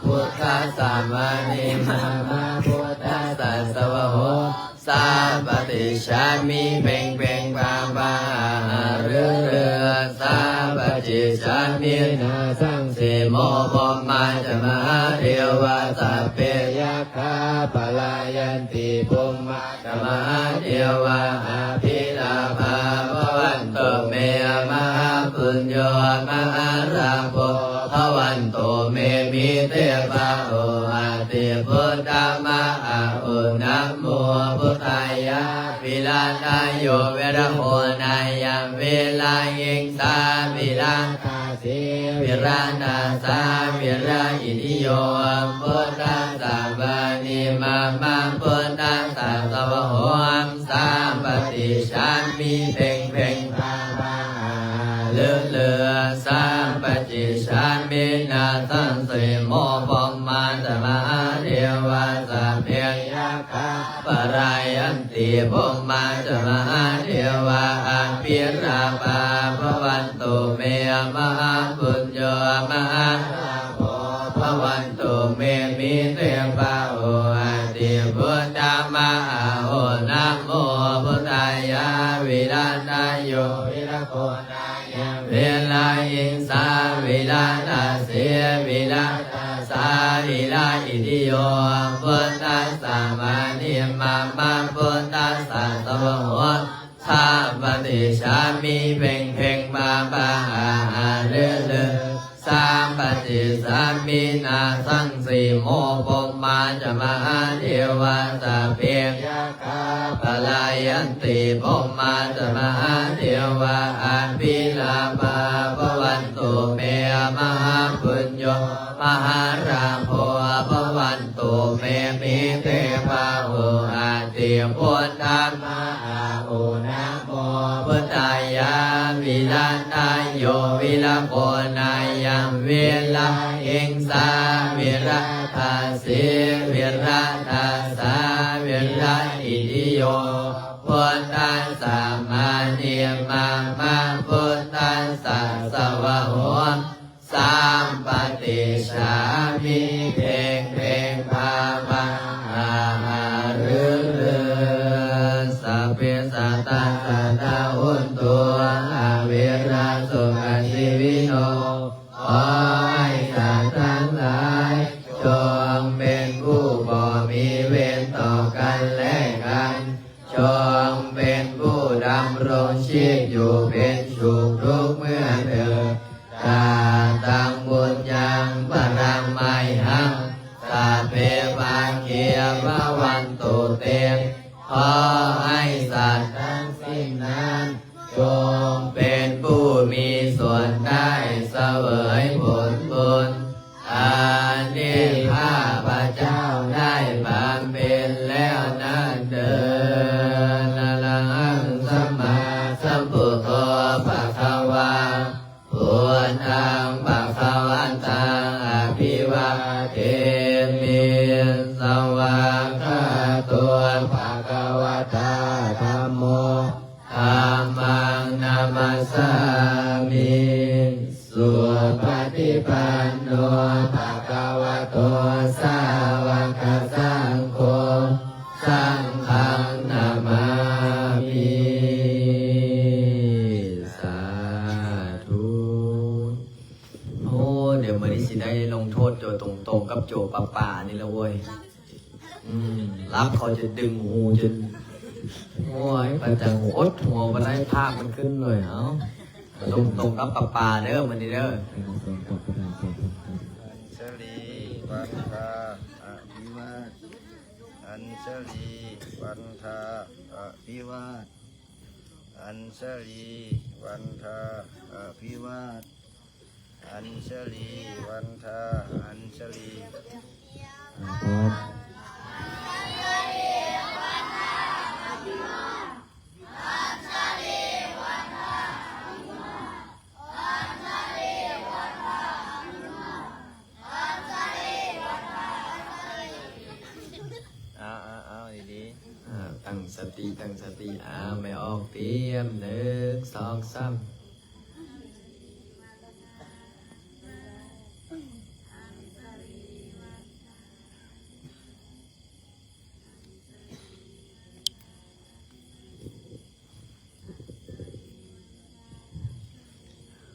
ພຸດທັດສະ ມະະນີ ມາມະ ພຸດທັດສະ ສະວະໂຫ ສາປະຕິດສາມິ ເພັງເພັງ ພາພາ ຫະຫະ ລືລື ສາປະຕິດສາມິ ນາສັງສີໂມ ພົມມາຈະມະຫາເທວາ ສັບເພ ຍັກຂາ ປະລາຍັນຕິ ພົມມາຈະມະຫາເທວາ ອະພິລາພາ ພະວັນຕຸເມ ມະຫາປຸນໂຍ ມະຫາລາໂພ ພະວັນຕຸເມ ມີເຕພາໂຫ ອາຕິ ພຸດທະມະຫາໂອ ນະໂມ ພຸດທາຍາ ວິລະທາໂຍ ວິລະໂຄນາຍັງ ວິລະອິງສາ ວິລະຕາສີ ວິລະຕາສາ ວິລະອິທິໂຍ ພຸດທັດສະ ມະະນີ ມາມະ ພຸດທັດສະ ສະວະໂຫ ສາປະຕິດສາມິ ເພັງເພັງ ພາພາ ຫະຫະ ລືລື ສາປະຕິດສາມິ ນາສັງສີໂມ ພົມມາຈະມະຫາເທວາ ສັບເພ ຍັກຂາ ປະລາຍັນຕິ ພົມມາຈະມະຫາເທວາ ອະພິລາພາ ພະວັນຕຸເມ ມະຫາປຸນໂຍ ມະຫາລາໂພ ພະວັນຕຸເມ ມີເຕພາໂຫ ອາຕິ ພຸດທະມະຫາໂອ ນະໂມ ພຸດທາຍາ ວິລະທາໂຍ ວິລະໂຄນາຍັງ ວິລະອິງສາ ວິລະຕາສີ ວິລະຕາສາ ວິລະອິທິໂຍ ພຸດທັດສະ ມະະນີ ມາມະ ພຸດທັດສະ ສະວະໂຫ ສາປະຕິດສາມິ ເພັງເພັງ ພາພາ ຫະຫະ ລືລື ສາປະຕິດສາມິ ນາສັງສີໂມ ພົມມາຈະມະຫາເທວາ ສັບເພ ຍັກຂາ ປະລາຍັນຕິ ພົມມາຈະມະຫາເທວາ ອະພິລາພາ ພະວັນຕຸເມ ມະຫາປຸນໂຍ ມະຫາລາໂພ ພະວັນຕຸເມ ມີເຕພາໂຫ ອາຕິ ພຸດທະມະຫາໂອ ນະໂມ ພຸດທາຍາ ວິລະທາໂຍ ວິລະໂຄນາຍັງ ວິລະອິງສາ ວິລະຕາສີ ວິລະຕາສາ ວິລະອິທິໂຍ ພຸດທັດສະ ມະະນີ ມາມະ ພຸດທັດສະ ສະວະໂຫ ສາປະຕິດສາມິ ເພັງເພັງ ພາພາ ຫະຫະ ລືລື ສັບເພ ສັດຕາ ສັດຕາ ໂຫນຕຸ ອະເວຣາ ສຸຂະຊີວິໂນ ຂໍໃຫ້ສັດທັງຫຼາຍ ຈົ່ງເປັນຜູ້ບໍ່ມີເວນຕໍ່ກັນແລະກັນ ຈົ່ງເປັນຜູ້ດຳລົງຊີບຢູ່ເປັນສຸກທຸກເມື່ອເທີນ. ກະຕັງ ປຸນຍັງ ປະລະໄມຫັງ ສັບເພ ພາຄີ ພະວັນຕຸ ເຕ ຂໍໃຫ້ສັດທັງສິ້ນນັ້ນ ຈົ່ງເປັນຜູ້ມີສ່ວນໄດ້ສະເຫວີຍຜົນບຸນ ອັນທີ່ຂ້າພະເຈົ້າໄດ້ບຳເພັນແລ້ວນັ້ນເທີນ. ອະລະຫັງ ສຳມາສຳພຸດໂທ ພະຄະວາ ພຸດທັງ ພະຄະວັນຕັງ ອະພິວາເທມິ ສະວາກຂາໂຕ ພະຄະວະຕາ ທຳໂມ ທຳມັງ ນະມັດສາມິ. ປັນໂນ ພະຄະວະໂຕ ສາວະກະສັງໂຄ ສັງຄັງນະມາມິ ສາທຸ. ໂອ້ ດຽວມື້ນີ້ຊິໄດ້ລົງໂທດໂຈຕົງໆກັບໂຈປາໆນີ້ລະເວີຍ. ອືມ ລັບເຂົາຈະດຶງຫູຈົນ ໂອ້ຍ ປະຈັງອົດຫົວບໍ່ໄດ້ ພາບມັນຂຶ້ນເລີຍ. ເອົາ ຕົງໆກັບປາໆເດີ ມື້ນີ້ເດີ. ອັນຊະລີວັນທາ ອະພິວາດ ອັນຊະລີວັນທາ ອະພິວາດ ອັນຊະລີວັນທາ ອະພິວາດ ອັນຊະລີວັນທາ ອັນຊະລີ ອ່າ ພ້ອມ. ເອົາ ເອົາ ເອົາ ດີໆ ອ່າ ຕັ້ງສະຕິ ຕັ້ງສະຕິ. ອ່າ ແມ່ອອກຕຽມ ໜຶ່ງ ສອງ ສາມ.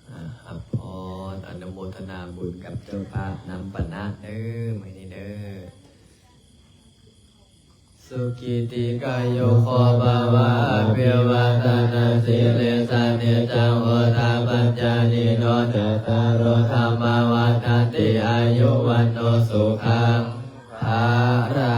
ອ່າ ຮັບພອນ ອະນຸໂມທະນາບຸນກັບເຈົ້າພາບນຳປະນະເດີ ມື້ນີ້ເດີ. ສຸຂີຕິກາຍຸໂກພະວະ ອະພິວາທະນະສີລິສະ ນິຈຈັງ ວຸດທາປະຈາຍິໂນ ຈາຕາໂລ ທຳມາ ວັດທັນຕິ ອາຍຸ ວັນໂນ ສຸຂັງ ພະລັ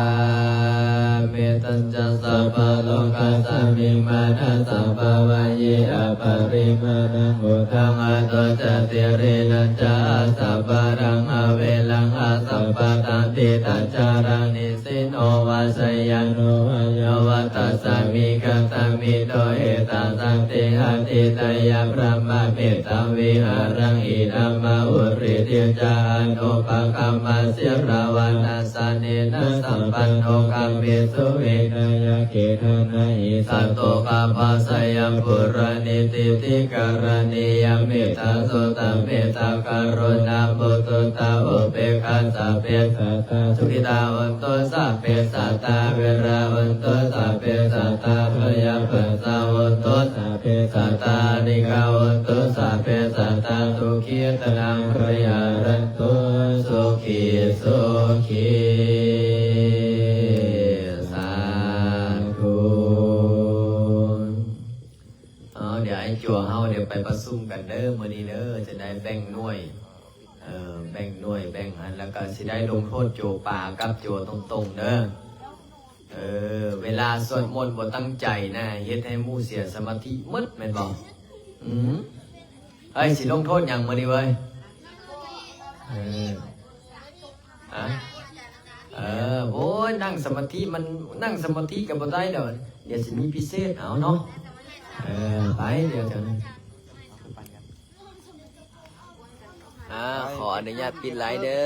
ງ. ເມຕັນຈະ ສັບພະໂລກັດສະມິງ ມານັດສະ ພະວະເຍ ອະປະລິມານັງ ອຸດຖະງ ອະໂທ ຈະ ຕິເຣນະ ຈະ ອະສັບພະລັງ ອະເວລັງ ອະສັບພະທັນຕິ ຕັດຈະລັງ ນິ ສິນໂນ ວາ ສະຍາໂນ ວາ ຍາວັດຕະສະມິງ ຄັດສະມິນ ໂຕ ເອຕັງ ສັນຕິ ອະທິຕະຍາ ບະຣະມະ ເມຕາ ວິຫາລັງ ອິດຖະ ມະ ອຸຣິດທິ ຈະ ອະນຸປະກຳມະ ສິລະ ວະ ນະ ສະເນນະ ສະປັນໂນ ກາເມສຸ ວິນະຍະເກ ທະນະຫິ ສັນໂຕ ກາມະ ສະຍະ ປຸຣາ ນິ ທິ ທິ ກະລະນີ ຍະ ເມຕຕາ ສຸຕະ ເມຕຕາ ກະລຸນາ ມຸຕຸຕາ ອຸເບກຂາ ສັບເພ ສັດຕາ ສຸຂິຕາ ໂຫນຕຸ ສັບເພ ສັດຕາ ອາ ເວລາ ໂຫນຕຸ ສັບເພ ສັດຕາ ອາ ພະຍາ ປັດສາ ໂຫນຕຸ ສັບເພ ສັດຕາ ອານິກາ ໂຫນຕຸ ສັບເພ ສັດຕາ ສຸຂິຕະນາ ປະລິຫາຣັນຕຸ ສຸຂິ ສຸຂິ ສາທຸ. ເອົາ ດຽວໄອ້ຈົວເຮົາ ດຽວໄປປະຊຸມກັນເດີ ມື້ນີ້ເດີ ຈະໄດ້ແບ່ງໜ່ວຍ ເອີ ແບ່ງໜ່ວຍ ແບ່ງອັນ ແລ້ວກໍຊິໄດ້ລົງໂທດໂຈປາກັບໂຈຕົງໆເດີ. ເອີ ເວລາສວດມົນບໍ່ຕັ້ງໃຈນະ ເຮັດໃຫ້ໝູ່ເສຍສະມາທິໝົດແມ່ນບໍ່? ອືມ ເອີຍ ຊິລົງໂທດຫຍັງມື້ນີ້ເວີຍ? ເອີ ຮະ? ເອີ ໂອ້ຍ ນັ່ງສະມາທິ ມັນນັ່ງສະມາທິກໍບໍ່ໄດ້ດອກ ດຽວຊິມີພິເສດເອົາເນາະ. ເອີ ໄປ ດຽວຈະ ອ່າ ຂໍອະນຸຍາດປິດໄລເດີ.